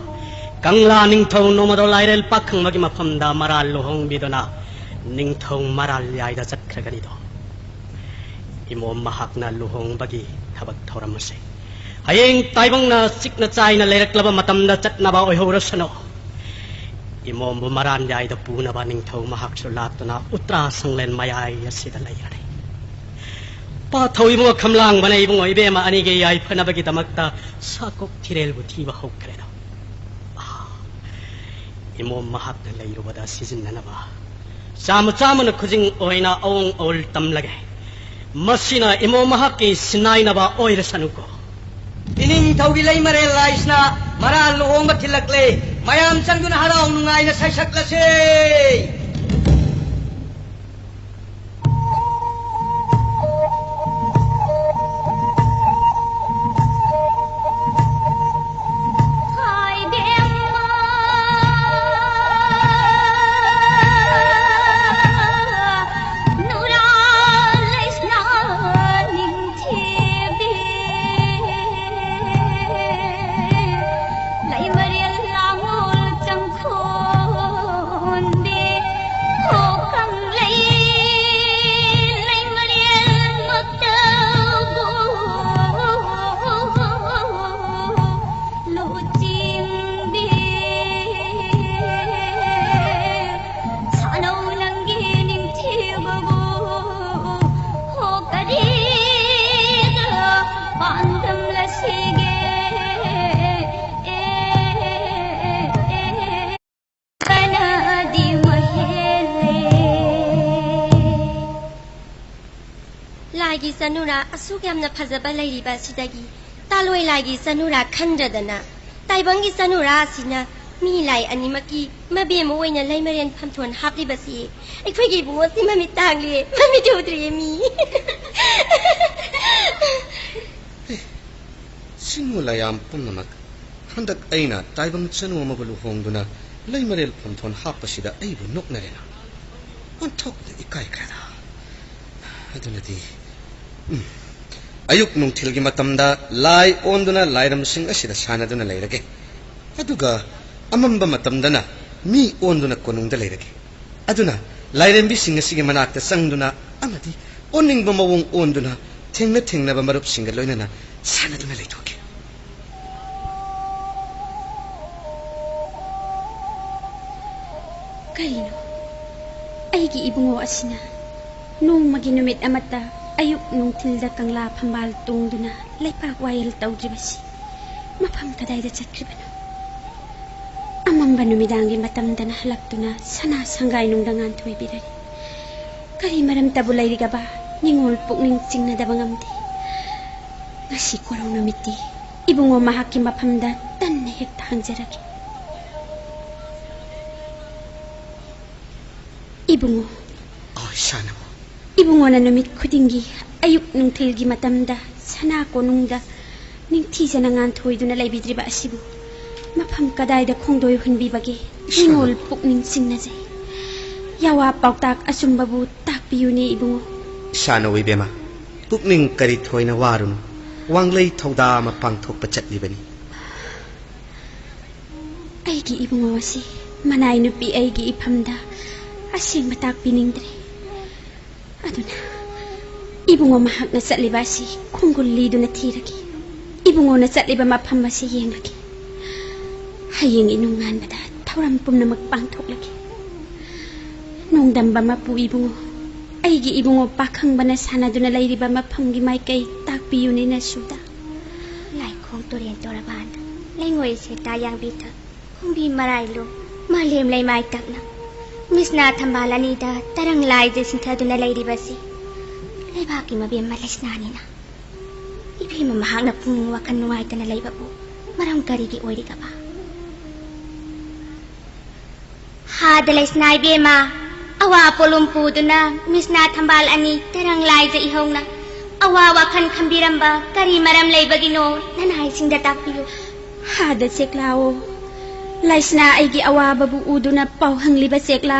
ꯀꯪꯂꯥ ꯅꯤꯡꯊꯧ ꯅꯣꯡꯃꯗꯣ ꯂꯥꯏꯔꯦꯜ ꯄꯥꯈꯪꯕꯒꯤ ꯃꯐꯝꯗ ꯃꯔꯥꯜ ꯂꯨꯍꯣꯡꯕꯤꯗꯨꯅ ꯅꯤꯡꯊꯧ ꯃꯔꯥꯜ ꯌꯥꯏꯗ ꯆꯠꯈ꯭ꯔꯒꯅꯤꯗꯣ꯫ ꯏꯃꯣꯝ ꯃꯍꯥꯛꯅ ꯂꯨꯍꯣꯡꯕꯒꯤ ꯊꯕꯛ ꯊꯧꯔꯝ ꯑꯁꯤ ꯍꯌꯦꯡ ꯇꯥꯏꯕꯪꯅ ꯆꯤꯛꯅ ꯆꯥꯏꯅ ꯂꯩꯔꯛꯂꯕ ꯃꯇꯝꯗ ꯆꯠꯅꯕ ꯑꯣꯏꯍꯧꯔꯁꯅꯨ꯫ ꯏꯃꯣꯝꯕꯨ ꯃꯔꯥꯟ ꯌꯥꯏꯗ ꯄꯨꯅꯕ ꯅꯤꯡꯊꯧ ꯃꯍꯥꯛꯁꯨ ꯂꯥꯛꯇꯨꯅ ꯎꯇ꯭ꯔꯥ ꯁꯪꯂꯦꯟ ꯃꯌꯥꯏ ꯑꯁꯤꯗ ꯂꯩꯔꯅꯤ꯫ ꯄꯥꯊꯧ ꯏꯕꯨꯡꯉꯣ ꯈꯝꯂꯥꯡꯕꯅ ꯏꯕꯨꯡꯉꯣ ꯏꯕꯦꯝꯃ ꯑꯅꯤꯒꯤ ꯌꯥꯏꯐꯅꯕꯒꯤꯗꯃꯛꯇ ꯁꯥꯀꯣꯛ ꯊꯤꯔꯦꯜꯕꯨ ꯊꯤꯕ ꯍꯧꯈ꯭ꯔꯦꯗꯣ꯫ ꯑꯥ, ꯏꯃꯣꯝ ꯃꯍꯥꯛꯅ ꯂꯩꯔꯨꯕꯗ ꯁꯤꯖꯤꯟꯅꯅꯕ ꯆꯥꯃ ꯆꯥꯃꯅ ꯈꯨꯖꯤꯡ ꯑꯣꯏꯅ ꯑꯑꯣꯡ ꯑꯑꯣꯜ ꯇꯝꯂꯒꯦ꯫ ꯃꯁꯤꯅ ꯏꯃꯣꯝ ꯃꯍꯥꯛꯀꯤ ꯁꯤꯟꯅꯥꯏꯅꯕ ꯑꯣꯏꯔꯁꯅꯨꯀꯣ꯫ ꯏꯅꯤꯡꯊꯧꯒꯤ ꯂꯩꯃꯔꯦꯜ ꯂꯥꯏꯁꯤꯅ ꯃꯔꯥꯜ ꯂꯨꯍꯣꯡꯕ ꯊꯤꯜꯂꯛꯂꯦ꯫ ꯃꯌꯥꯝ ꯆꯪꯗꯨꯅ ꯍꯔꯥꯎ ꯅꯨꯡꯉꯥꯏꯅ ꯁꯩꯁꯛꯂꯁꯦ꯫ ꯂꯥꯏꯒꯤ ꯆꯅꯨꯔꯥ ꯑꯁꯨꯛ ꯌꯥꯝꯅ ꯐꯖꯕ ꯂꯩꯔꯤꯕ ꯑꯁꯤꯗꯒꯤ ꯇꯥꯂꯣꯏ ꯂꯥꯏꯒꯤ ꯆꯅꯨꯔꯥ ꯈꯟꯗ꯭ꯔꯗꯅ ꯇꯥꯏꯕꯪꯒꯤ ꯆꯅꯨꯔꯥ ꯑꯁꯤꯅ ꯃꯤ ꯂꯥꯏ ꯑꯅꯤꯃꯛꯀꯤ ꯃꯕꯦꯝꯃ ꯑꯣꯏꯅ ꯂꯩꯃꯔꯦꯟ ꯐꯝꯊꯣꯟ ꯍꯥꯞꯂꯤꯕꯁꯤ ꯑꯩꯈꯣꯏꯒꯤ ꯏꯕꯨꯡꯉꯣꯁꯤ ꯃꯃꯤꯠ ꯇꯥꯡꯂꯦ, ꯃꯃꯤꯠ ꯎꯗ꯭ꯔꯤꯌꯦ ꯃꯤ꯫ ꯆꯤꯡꯉꯨ ꯂꯥꯏꯌꯥꯝ ꯄꯨꯝꯅꯃꯛ, ꯍꯟꯗꯛ ꯑꯩꯅ ꯇꯥꯏꯕꯪ ꯆꯅꯨ ꯑꯃꯕꯨ ꯂꯨꯍꯣꯡꯗꯨꯅ ꯂꯩꯃꯔꯦꯜ ꯐꯝꯊꯣꯟ ꯍꯥꯞꯄꯁꯤꯗ ꯑꯩꯕꯨ ꯅꯣꯛꯅꯔꯦꯅ꯫ ꯑꯣꯟꯊꯣꯛꯅ ꯏꯀꯥꯏꯈ꯭ꯔꯦꯗ꯫ ꯑꯗꯨꯅꯗꯤ, ꯎꯝ, ꯑꯌꯨꯛ ꯅꯨꯡꯊꯤꯜꯒꯤ ꯃꯇꯝꯗ ꯂꯥꯏ ꯑꯣꯟꯗꯨꯅ ꯂꯥꯏꯔꯝꯁꯤꯡ ꯑꯁꯤꯗ ꯁꯥꯟꯅꯗꯨꯅ ꯂꯩꯔꯒꯦ꯫ ꯑꯗꯨꯒ ꯑꯃꯝꯕ ꯃꯇꯝꯗꯅ ꯃꯤ ꯑꯣꯟꯗꯨꯅ ꯀꯣꯅꯨꯡꯗ ꯂꯩꯔꯒꯦ꯫ ꯑꯗꯨꯅ ꯂꯥꯏꯔꯦꯝꯕꯤꯁꯤꯡ ꯑꯁꯤꯒꯤ ꯃꯅꯥꯛꯇ ꯆꯪꯗꯨꯅ ꯑꯃꯗꯤ ꯑꯣꯟꯅꯤꯡꯕ ꯃꯑꯣꯡ ꯑꯣꯟꯗꯨꯅ ꯊꯦꯡꯅ ꯊꯦꯡꯅꯕ ꯃꯔꯨꯞꯁꯤꯡꯒ ꯂꯣꯏꯅꯅ ꯁꯥꯟꯅꯗꯨꯅ ꯂꯩꯊꯣꯛꯀꯦ꯫ ꯀꯔꯤꯅꯣ? ꯑꯩꯒꯤ ꯏꯕꯨꯡꯉꯣ ꯑꯁꯤꯅ ꯅꯣꯡꯃꯒꯤ ꯅꯨꯃꯤꯠ ꯑꯃꯠꯇ ꯑꯌꯨꯛ ꯅꯨꯡꯊꯤꯜꯗ ꯀꯪꯂꯥ ꯐꯝꯕꯥꯜ ꯇꯣꯡꯗꯨꯅ ꯂꯩꯄꯥꯛ ꯋꯥꯌꯦꯜ ꯇꯧꯗ꯭ꯔꯤꯕꯁꯤ ꯃꯐꯝ ꯀꯗꯥꯏꯗ ꯆꯠꯈ꯭ꯔꯤꯕꯅꯣ? ꯑꯃꯝꯕ ꯅꯨꯃꯤꯗꯥꯡꯒꯤ ꯃꯇꯝꯗꯅ ꯍꯜꯂꯛꯇꯨꯅ ꯁꯅꯥ ꯁꯪꯒꯥꯏ ꯅꯨꯡꯗ ꯉꯥꯟꯊꯣꯏꯕꯤꯔꯔꯤ꯫ ꯀꯔꯤ ꯃꯔꯝꯇꯕꯨ ꯂꯩꯔꯤꯒꯕ ꯅꯤꯡꯉꯣꯜ ꯄꯨꯛꯅꯤꯡ ꯆꯤꯡꯅꯗꯕ ꯉꯝꯗꯦ꯫ ꯉꯁꯤ ꯀꯣꯔꯧ ꯅꯨꯃꯤꯠꯇꯤ ꯏꯕꯨꯡꯉꯣ ꯃꯍꯥꯛꯀꯤ ꯃꯐꯝꯗ ꯇꯟꯅ ꯍꯦꯛ ꯊꯥꯡꯖꯔꯒꯦ꯫ ꯏꯕꯨꯡꯉꯣ, ꯑꯣ, ꯏꯁꯥꯅꯕꯨ꯫ ꯏꯕꯨꯡꯉꯣꯅ ꯅꯨꯃꯤꯠ ꯈꯨꯗꯤꯡꯒꯤ ꯑꯌꯨꯛ ꯅꯨꯡꯊꯤꯜꯒꯤ ꯃꯇꯝꯗ ꯁꯅꯥ ꯀꯣꯅꯨꯡꯗ ꯅꯤꯡꯊꯤꯖꯅ ꯉꯥꯟꯊꯣꯏꯗꯨꯅ ꯂꯩꯕꯤꯗ꯭ꯔꯤꯕ ꯑꯁꯤꯕꯨ ꯃꯐꯝ ꯀꯗꯥꯏꯗ ꯈꯣꯡꯗꯣꯏ ꯍꯨꯟꯕꯤꯕꯒꯦ? ꯏꯁꯥꯅ꯫ ꯅꯤꯡꯉꯣꯜ ꯄꯨꯛꯅꯤꯡ ꯆꯤꯡꯅꯖꯩ꯫ ꯌꯥꯋꯥ ꯄꯥꯎꯇꯥꯛ ꯑꯆꯨꯝꯕꯕꯨ ꯇꯥꯛꯄꯤꯌꯨꯅꯦ ꯏꯕꯨꯡꯉꯣ꯫ ꯏꯁꯥꯅ ꯑꯣꯏꯕꯦꯝꯃ, ꯄꯨꯛꯅꯤꯡ ꯀꯔꯤ ꯊꯣꯏꯅ ꯋꯥꯔꯨꯅꯨ꯫ ꯋꯥꯡꯂꯩ ꯊꯧꯗꯥ ꯑꯃ ꯄꯥꯡꯊꯣꯛꯄ ꯆꯠꯂꯤꯕꯅꯤ꯫ ꯑꯩꯒꯤ ꯏꯕꯨꯡꯉꯣ ꯑꯁꯤ ꯃꯅꯥꯏ ꯅꯨꯄꯤ ꯑꯩꯒꯤ ꯏꯐꯝꯗ ꯑꯁꯦꯡꯕ ꯇꯥꯛꯄꯤꯅꯤꯡꯗ꯭ꯔꯦ꯫ ꯑꯗꯨꯅ ꯏꯕꯨꯡꯉꯣ ꯃꯍꯥꯛꯅ ꯆꯠꯂꯤꯕ ꯑꯁꯤ ꯈꯣꯡꯒꯨꯜ ꯂꯤꯗꯨꯅ ꯊꯤꯔꯒꯦ꯫ ꯏꯕꯨꯡꯉꯣꯅ ꯆꯠꯂꯤꯕ ꯃꯐꯝ ꯑꯁꯤ ꯌꯦꯡꯂꯒꯦ꯫ ꯍꯌꯦꯡ ꯏꯅꯨꯡ ꯉꯥꯟꯕꯗ ꯊꯧꯔꯝ ꯄꯨꯝꯅꯃꯛ ꯄꯥꯡꯊꯣꯛꯂꯒꯦ꯫ ꯅꯣꯡꯗꯝꯕ ꯃꯄꯨ ꯏꯕꯨꯡꯉꯣ, ꯑꯩꯒꯤ ꯏꯕꯨꯡꯉꯣ ꯄꯥꯈꯪꯕꯅ ꯁꯥꯟꯅꯗꯨꯅ ꯂꯩꯔꯤꯕ ꯃꯐꯝꯒꯤ ꯃꯥꯏꯀꯩ ꯇꯥꯛꯄꯤꯌꯨꯅꯦ ꯅꯁꯨꯗ꯫ ꯂꯥꯏꯈꯣꯡ ꯇꯨꯔꯦꯟ ꯇꯣꯔꯕꯥꯟꯗ ꯂꯩꯉꯣꯏ ꯁꯦꯇꯥ ꯌꯥꯡꯕꯤꯗ ꯈꯣꯡꯕꯤ ꯃꯔꯥꯏꯂꯣ ꯃꯥꯂꯦꯝ ꯂꯩꯃꯥꯏ ꯇꯛꯅ ꯃꯤꯁꯅꯥ ꯊꯝꯕꯥꯜ ꯑꯅꯤꯗ ꯇꯔꯪ ꯂꯥꯏꯖ ꯁꯤꯟꯊꯗꯨꯅ ꯂꯩꯔꯤꯕꯁꯤ ꯂꯩꯕꯥꯛꯀꯤ ꯃꯕꯦꯝꯃ ꯂꯩꯁꯅꯥꯅꯤꯅ꯫ ꯏꯕꯦꯝꯃ ꯃꯍꯥꯛꯅ ꯄꯨꯛꯅꯤꯡ ꯋꯥꯈꯜ ꯅꯨꯡꯉꯥꯏꯇꯅ ꯂꯩꯕꯕꯨ ꯃꯔꯝ ꯀꯔꯤꯒꯤ ꯑꯣꯏꯔꯤꯒꯕ? ꯍꯥꯗ ꯂꯩꯁꯅꯥ ꯏꯕꯦꯝꯃ, ꯑꯋꯥ ꯄꯣꯂꯨꯝ ꯄꯨꯗꯨꯅ ꯃꯤꯁꯅꯥ ꯊꯝꯕꯥꯜ ꯑꯅꯤ ꯇꯔꯪ ꯂꯥꯏꯖ ꯏꯍꯧꯅ ꯑꯋꯥ ꯋꯥꯈꯜ ꯈꯟꯕꯤꯔꯝꯕ ꯀꯔꯤ ꯃꯔꯝ ꯂꯩꯕꯒꯤꯅꯣ? ꯅꯅꯥꯏꯁꯤꯡꯗ ꯇꯥꯛꯄꯤꯌꯨ꯫ ꯍꯥꯗ ꯆꯦꯛꯂꯥꯑꯣ, ꯂꯩꯁꯅꯥ ꯑꯩꯒꯤ ꯑꯋꯥꯕꯕꯨ ꯎꯗꯨꯅ ꯄꯥꯎ ꯍꯪꯂꯤꯕ ꯆꯦꯛꯂꯥ,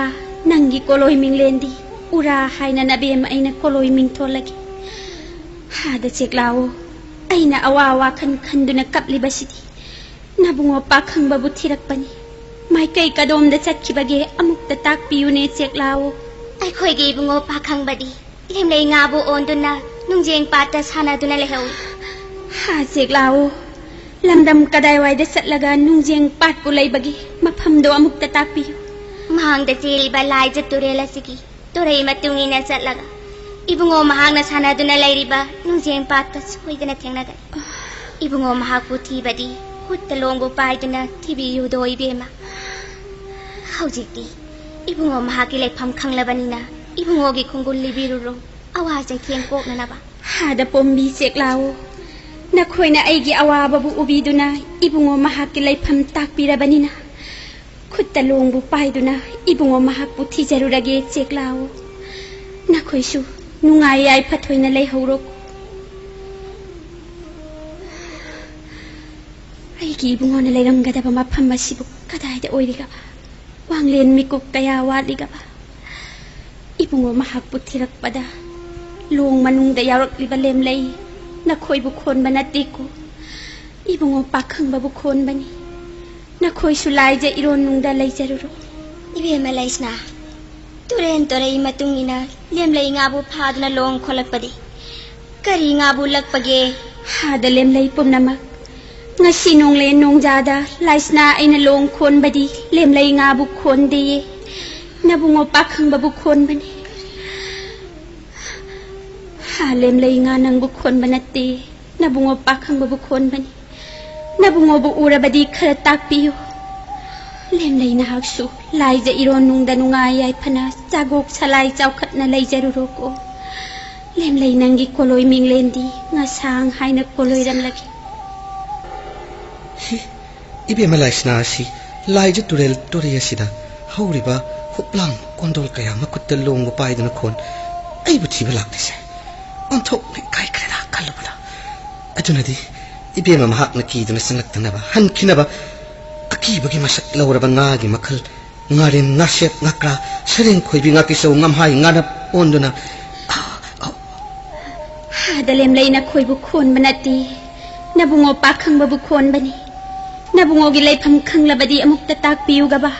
ꯅꯪꯒꯤ ꯀꯣꯂꯣꯏ ꯃꯤꯡꯂꯦꯟꯗꯤ ꯎꯔꯥ ꯍꯥꯏꯅ ꯅꯕꯦꯝ ꯑꯩꯅ ꯀꯣꯂꯣꯏ ꯃꯤꯡꯊꯣꯜꯂꯒꯦ꯫ ꯍꯥꯗ ꯆꯦꯛꯂꯥꯑꯣ, ꯑꯩꯅ ꯑꯋꯥ ꯋꯥꯈꯜ ꯈꯟꯗꯨꯅ ꯀꯞꯂꯤꯕꯁꯤꯗꯤ ꯅꯕꯨꯡꯉꯣ ꯄꯥꯈꯪꯕꯕꯨ ꯊꯤꯔꯛꯄꯅꯤ꯫ ꯃꯥꯏꯀꯩ ꯀꯗꯣꯝꯗ ꯆꯠꯈꯤꯕꯒꯦ ꯑꯃꯨꯛꯇ ꯇꯥꯛꯄꯤꯌꯨꯅꯦ ꯆꯦꯛꯂꯥꯑꯣ꯫ ꯑꯩꯈꯣꯏꯒꯤ ꯏꯕꯨꯡꯉꯣ ꯄꯥꯈꯪꯕꯗꯤ ꯂꯦꯝꯂꯩ ꯉꯥꯕꯨ ꯑꯣꯟꯗꯨꯅ ꯅꯨꯡꯖꯦꯡ ꯄꯥꯠꯇ ꯁꯥꯟꯅꯗꯨꯅ ꯂꯩꯍꯧꯏ꯫ ꯍꯥ ꯆꯦꯛꯂꯥꯑꯣ, ꯂꯝꯗꯝ ꯀꯗꯥꯏꯋꯥꯏꯗ ꯆꯠꯂꯒ ꯅꯨꯡꯖꯦꯡ ꯄꯥꯠꯄꯨ ꯂꯩꯕꯒꯦ ꯃꯐꯝꯗꯣ ꯑꯃꯨꯛꯇ ꯇꯥꯛꯄꯤꯌꯨ꯫ ꯃꯥꯡꯗ ꯆꯦꯜꯂꯤꯕ ꯂꯥꯏꯖ ꯇꯨꯔꯦꯜ ꯑꯁꯤꯒꯤ ꯇꯨꯔꯩ ꯃꯇꯨꯡ ꯏꯟꯅ ꯆꯠꯂꯒ ꯏꯕꯨꯡꯉꯣ ꯃꯍꯥꯛꯅ ꯁꯥꯟꯅꯗꯨꯅ ꯂꯩꯔꯤꯕ ꯅꯨꯡꯖꯦꯡ ꯄꯥꯠꯇ ꯁꯣꯏꯗꯅ ꯊꯦꯡꯅꯒꯅꯤ꯫ ꯏꯕꯨꯡꯉꯣ ꯃꯍꯥꯛꯄꯨ ꯊꯤꯕꯗꯤ ꯈꯨꯠꯇ ꯂꯣꯡꯕꯨ ꯄꯥꯏꯗꯨꯅ ꯊꯤꯕꯤꯌꯨꯗꯣ ꯏꯕꯦꯝꯃ꯫ ꯍꯧꯖꯤꯛꯇꯤ ꯏꯕꯨꯡꯉꯣ ꯃꯍꯥꯛꯀꯤ ꯂꯩꯐꯝ ꯈꯪꯂꯕꯅꯤꯅ ꯏꯕꯨꯡꯉꯣꯒꯤ ꯈꯣꯡꯒꯨꯜ ꯂꯤꯕꯤꯔꯨꯔꯣ, ꯑꯋꯥ ꯆꯩꯊꯦꯡ ꯀꯣꯛꯅꯅꯕ꯫ ꯍꯥꯗ ꯄꯣꯝꯕꯤ ꯆꯦꯛꯂꯥꯎ, ꯅꯈꯣꯏꯅ ꯑꯩꯒꯤ ꯑꯋꯥꯕꯕꯨ ꯎꯕꯤꯗꯨꯅ ꯏꯕꯨꯡꯉꯣ ꯃꯍꯥꯛꯀꯤ ꯂꯩꯐꯝ ꯇꯥꯛꯄꯤꯔꯕꯅꯤꯅ ꯈꯨꯠꯇ ꯂꯣꯡꯕꯨ ꯄꯥꯏꯗꯨꯅ ꯏꯕꯨꯡꯉꯣ ꯃꯍꯥꯛꯄꯨ ꯊꯤꯖꯔꯨꯔꯒꯦ ꯆꯦꯛꯂꯥꯎ꯫ ꯅꯈꯣꯏꯁꯨ ꯅꯨꯡꯉꯥꯏ ꯌꯥꯏꯐ ꯊꯣꯏꯅ ꯂꯩꯍꯧꯔꯣ꯫ ꯑꯩꯒꯤ ꯏꯕꯨꯡꯉꯣꯅ ꯂꯩꯔꯝꯒꯗꯕ ꯃꯐꯝ ꯑꯁꯤꯕꯨ ꯀꯗꯥꯏꯗ ꯑꯣꯏꯔꯤꯒꯕ? ꯋꯥꯡꯂꯦꯟ ꯃꯤꯀꯨꯞ ꯀꯌꯥ ꯋꯥꯠꯂꯤꯒꯕ? ꯏꯕꯨꯡꯉꯣ ꯃꯍꯥꯛꯄꯨ ꯊꯤꯔꯛꯄꯗ ꯂꯣꯡ ꯃꯅꯨꯡꯗ ꯌꯥꯎꯔꯛꯂꯤꯕ ꯂꯦꯝꯂꯩ ꯅꯈꯣꯏꯕꯨ ꯈꯣꯟꯕ ꯅꯠꯇꯦꯀꯣ꯫ ꯏꯕꯨꯡꯉꯣ ꯄꯥꯈꯪꯕꯕꯨ ꯈꯣꯟꯕꯅꯤ꯫ ꯅꯈꯣꯏꯁꯨ ꯂꯥꯏꯖ ꯏꯔꯣꯟꯅꯨꯡꯗ ꯂꯩꯖꯔꯨꯔꯣ꯫ ꯏꯕꯦꯝꯃ ꯂꯩꯁꯅꯥ, ꯇꯨꯔꯦꯟ ꯇꯣꯔꯩ ꯃꯇꯨꯡ ꯏꯟꯅ ꯂꯦꯝꯂꯩ ꯉꯥꯕꯨ ꯐꯥꯗꯨꯅ ꯂꯣꯡ ꯈꯣꯠꯂꯛꯄꯗꯤ ꯀꯔꯤ ꯉꯥꯕꯨ ꯂꯛꯄꯒꯦ? ꯍꯥꯗ ꯂꯦꯝꯂꯩ ꯄꯨꯝꯅꯃꯛ, ꯉꯁꯤ ꯅꯣꯡꯂꯦꯟ ꯅꯣꯡꯖꯥꯗ ꯂꯥꯏꯁꯅꯥ ꯑꯩꯅ ꯂꯣꯡ ꯈꯣꯟꯕꯗꯤ ꯂꯦꯝꯂꯩ ꯉꯥꯕꯨ ꯈꯣꯟꯗꯦꯌꯦ, ꯅꯕꯨꯡꯉꯣ ꯄꯥꯈꯪꯕꯕꯨ ꯈꯣꯟꯕꯅꯤ꯫ ꯍꯥ, ꯂꯦꯝꯂꯩ ꯉꯥ ꯅꯪꯕꯨ ꯈꯣꯟꯕ ꯅꯠꯇꯦ, ꯅꯕꯨꯡꯉꯣ ꯄꯥꯈꯪꯕꯕꯨ ꯈꯣꯟꯕꯅꯤ꯫ ꯅꯕꯨꯡꯉꯣꯕꯨ ꯎꯔꯕꯗꯤ ꯈꯔ ꯇꯥꯛꯄꯤꯌꯨ꯫ ꯂꯦꯝꯂꯩ ꯅꯍꯥꯛꯁꯨ ꯂꯥꯏꯖ ꯏꯔꯣꯟꯅꯨꯡꯗ ꯅꯨꯡꯉꯥꯏ ꯌꯥꯏꯐꯅ ꯆꯥꯒꯣꯛ ꯁꯂꯥꯏ ꯆꯥꯎꯈꯠꯅ ꯂꯩꯖꯔꯨꯔꯣꯀꯣ꯫ ꯂꯦꯝꯂꯩ ꯅꯪꯒꯤ ꯀꯣꯂꯣꯏ ꯃꯤꯡꯂꯦꯟꯗꯤ ꯉꯁꯥꯡ ꯍꯥꯏꯅ ꯀꯣꯂꯣꯏꯔꯝꯂꯒꯦ꯫ ꯍꯤ, ꯏꯕꯦꯝꯃ ꯂꯥꯏꯁꯅꯥ ꯑꯁꯤ ꯂꯥꯏꯖ ꯇꯨꯔꯦꯜ ꯇꯨꯔꯩ ꯑꯁꯤꯗ ꯍꯧꯔꯤꯕ ꯍꯨꯞꯂꯥꯡ ꯀꯣꯟꯗꯣꯜ ꯀꯌꯥ ꯃꯈꯨꯠꯇ ꯂꯣꯡꯕ ꯄꯥꯏꯗꯨꯅ ꯈꯣꯟ ꯑꯩꯕꯨ ꯊꯤꯕ ꯂꯥꯛꯂꯤꯁꯦ ꯑꯣꯟꯊꯣꯛꯅ ꯏꯀꯥꯏꯈ꯭ꯔꯦꯗ ꯈꯜꯂꯨꯕꯗ꯫ ꯑꯗꯨꯅꯗꯤ ꯏꯕꯦꯝꯃ ꯃꯍꯥꯛꯅ ꯀꯤꯗꯨꯅ ꯆꯪꯂꯛꯇꯅꯕ ꯍꯟꯈꯤꯅꯕ ꯑꯀꯤꯕꯒꯤ ꯃꯁꯛ ꯂꯧꯔꯕ ꯉꯥꯒꯤ ꯃꯈꯜ ꯉꯥꯔꯦꯟ, ꯉꯥꯁꯦꯞ, ꯉꯥꯀ꯭ꯔꯥ, ꯁꯔꯦꯡ, ꯈꯣꯏꯕꯤ, ꯉꯥꯀꯤꯆꯧ, ꯉꯝꯍꯥꯏ, ꯉꯥꯅꯞ ꯑꯣꯟꯗꯨꯅ, ꯑ, ꯑ, ꯍꯥꯗ ꯂꯦꯝꯂꯩ ꯅꯈꯣꯏꯕꯨ ꯈꯣꯟꯕ ꯅꯠꯇꯦ, ꯅꯕꯨꯡꯉꯣ ꯄꯥꯈꯪꯕꯕꯨ ꯈꯣꯟꯕꯅꯤ꯫ ꯅꯕꯨꯡꯉꯣꯒꯤ ꯂꯩꯐꯝ ꯈꯪꯂꯕꯗꯤ ꯑꯃꯨꯛꯇ ꯇꯥꯛꯄꯤꯌꯨꯒꯕ꯫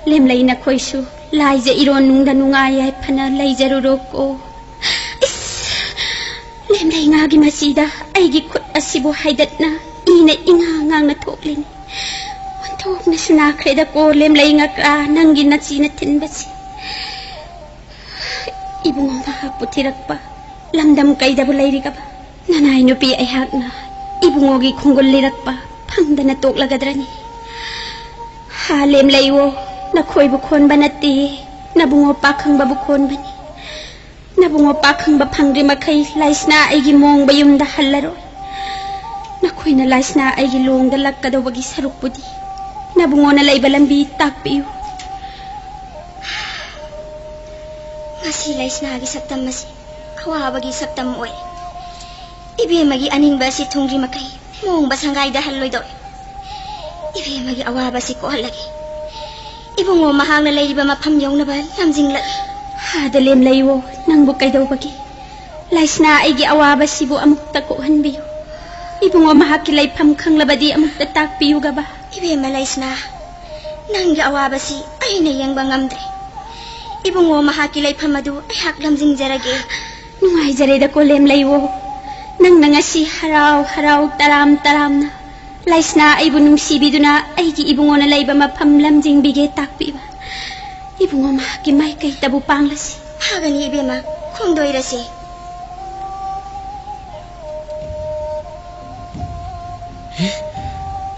ꯂꯦꯝꯂꯩ ꯅꯈꯣꯏꯁꯨ ꯂꯥꯏꯖ ꯏꯔꯣꯟꯅꯨꯡꯗ ꯅꯨꯡꯉꯥꯏ ꯌꯥꯏꯐꯅ ꯂꯩꯖꯔꯨꯔꯣꯀꯣ꯫ ꯏꯁ! ꯂꯦꯝꯂꯩ ꯉꯥꯒꯤ ꯃꯆꯤꯗ ꯑꯩꯒꯤ ꯈꯨꯠ ꯑꯁꯤꯕꯨ ꯍꯥꯏꯗꯠꯅ ꯏꯅ ꯏꯉꯥꯡ ꯉꯥꯡꯅ ꯊꯣꯛꯂꯤꯅꯤ꯫ ꯑꯣꯟꯊꯣꯛꯅꯁꯨ ꯅꯥꯈ꯭ꯔꯦꯗꯀꯣ ꯂꯦꯝꯂꯩ ꯉꯀ꯭ꯔꯥ ꯅꯪꯒꯤ ꯅꯆꯤꯅ ꯊꯤꯟꯕꯁꯤ꯫ ꯏꯕꯨꯡꯉꯣ ꯃꯍꯥꯛꯄꯨ ꯊꯤꯔꯛꯄ ꯂꯝꯗꯝ ꯀꯩꯗꯕꯨ ꯂꯩꯔꯤꯒꯕ ꯅꯅꯥꯏ ꯅꯨꯄꯤ ꯑꯩꯍꯥꯛꯅ ꯏꯕꯨꯡꯉꯣꯒꯤ ꯈꯣꯡꯒꯨꯜ ꯂꯤꯔꯛꯄ ꯐꯪꯗꯅ ꯇꯣꯛꯂꯒꯗ꯭ꯔꯅꯤ? ꯍꯥ, ꯂꯦꯝꯂꯩꯋꯣ, ꯅꯈꯣꯏꯕꯨ ꯈꯣꯟꯕ ꯅꯠꯇꯦ, ꯅꯕꯨꯡꯉꯣ ꯄꯥꯈꯪꯕꯕꯨ ꯈꯣꯟꯕꯅꯤ꯫ ꯅꯕꯨꯡꯉꯣ ꯄꯥꯈꯪꯕ ꯐꯪꯗ꯭ꯔꯤ ꯃꯈꯩ ꯂꯥꯏꯁꯅꯥ ꯑꯩꯒꯤ ꯃꯣꯡꯕ ꯌꯨꯝꯗ ꯍꯜꯂꯔꯣꯏ꯫ ꯅꯈꯣꯏꯅ ꯂꯥꯏꯁꯅꯥ ꯑꯩꯒꯤ ꯂꯣꯡꯗ ꯂꯛꯀꯗꯧꯕꯒꯤ ꯁꯔꯨꯛꯄꯨꯗꯤ ꯅꯕꯨꯡꯉꯣꯅ ꯂꯩꯕ ꯂꯝꯕꯤ ꯇꯥꯛꯄꯤꯌꯨ꯫ ꯉꯁꯤ ꯂꯩꯁꯅꯥꯒꯤ ꯁꯛꯇꯝ ꯑꯁꯤ ꯑꯋꯥꯕꯒꯤ ꯁꯛꯇꯝ ꯑꯣꯏ꯫ ꯏꯕꯦꯝꯃꯒꯤ ꯑꯅꯤꯡꯕ ꯑꯁꯤ ꯊꯨꯡꯗ꯭ꯔꯤ ꯃꯈꯩ ꯃꯣꯡꯕ ꯁꯪꯒꯥꯏꯗ ꯍꯜꯂꯣꯏꯗꯧꯔꯦ꯫ ꯏꯕꯦꯝꯃꯒꯤ ꯑꯋꯥꯕ ꯑꯁꯤ ꯀꯣꯛꯍꯜꯂꯒꯦ꯫ ꯏꯕꯨꯡꯉꯣ ꯃꯍꯥꯛꯅ ꯂꯩꯔꯤꯕ ꯃꯐꯝ ꯌꯧꯅꯕ ꯂꯝꯖꯤꯡꯂꯛꯏ꯫ ꯍꯥꯗ ꯂꯦꯝꯂꯩꯋꯣ, ꯅꯪꯕꯨ ꯀꯩꯗꯧꯕꯒꯤ? ꯂꯥꯏꯁꯅꯥ ꯑꯩꯒꯤ ꯑꯋꯥꯕꯁꯤꯕꯨ ꯑꯃꯨꯛꯇ ꯀꯣꯛꯍꯟꯕꯤꯌꯨ꯫ ꯏꯕꯨꯡꯉꯣ ꯃꯍꯥꯛꯀꯤ ꯂꯩꯐꯝ ꯈꯪꯂꯕꯗꯤ ꯑꯃꯨꯛꯇ ꯇꯥꯛꯄꯤꯌꯨꯒꯕ꯫ ꯏꯕꯦꯝꯃ ꯂꯥꯏꯁꯅꯥ, ꯅꯪꯒꯤ ꯑꯋꯥꯕꯁꯤ ꯑꯩꯅ ꯌꯦꯡꯕ ꯉꯝꯗ꯭ꯔꯦ꯫ ꯏꯕꯨꯡꯉꯣ ꯃꯍꯥꯛꯀꯤ ꯂꯩꯐꯝ ꯑꯗꯨ ꯑꯩꯍꯥꯛ ꯂꯝꯖꯤꯡꯖꯔꯒꯦ꯫ ꯅꯨꯡꯉꯥꯏꯖꯔꯦꯗꯀꯣ ꯂꯦꯝꯂꯩꯋꯣ, ꯅꯪꯅ ꯉꯁꯤ ꯍꯔꯥꯎ ꯍꯔꯥꯎ ꯇꯔꯥꯝ ꯇꯔꯥꯝꯅ ꯂꯥꯏꯁꯅꯥ ꯑꯩꯕꯨ ꯅꯨꯡꯁꯤꯕꯤꯗꯨꯅ ꯑꯩꯒꯤ ꯏꯕꯨꯡꯉꯣꯅ ꯂꯩꯕ ꯃꯐꯝ ꯂꯝꯖꯤꯡꯕꯤꯒꯦ ꯇꯥꯛꯄꯤꯕ꯫ ꯏꯕꯨꯡꯉꯣ ꯃꯍꯥꯛꯀꯤ ꯃꯥꯏꯀꯩꯗꯕꯨ ꯄꯥꯡꯂꯁꯤ꯫ ꯐꯒꯅꯤ ꯏꯕꯦꯝꯃ, ꯈꯣꯡꯗꯣꯏꯔꯁꯤ꯫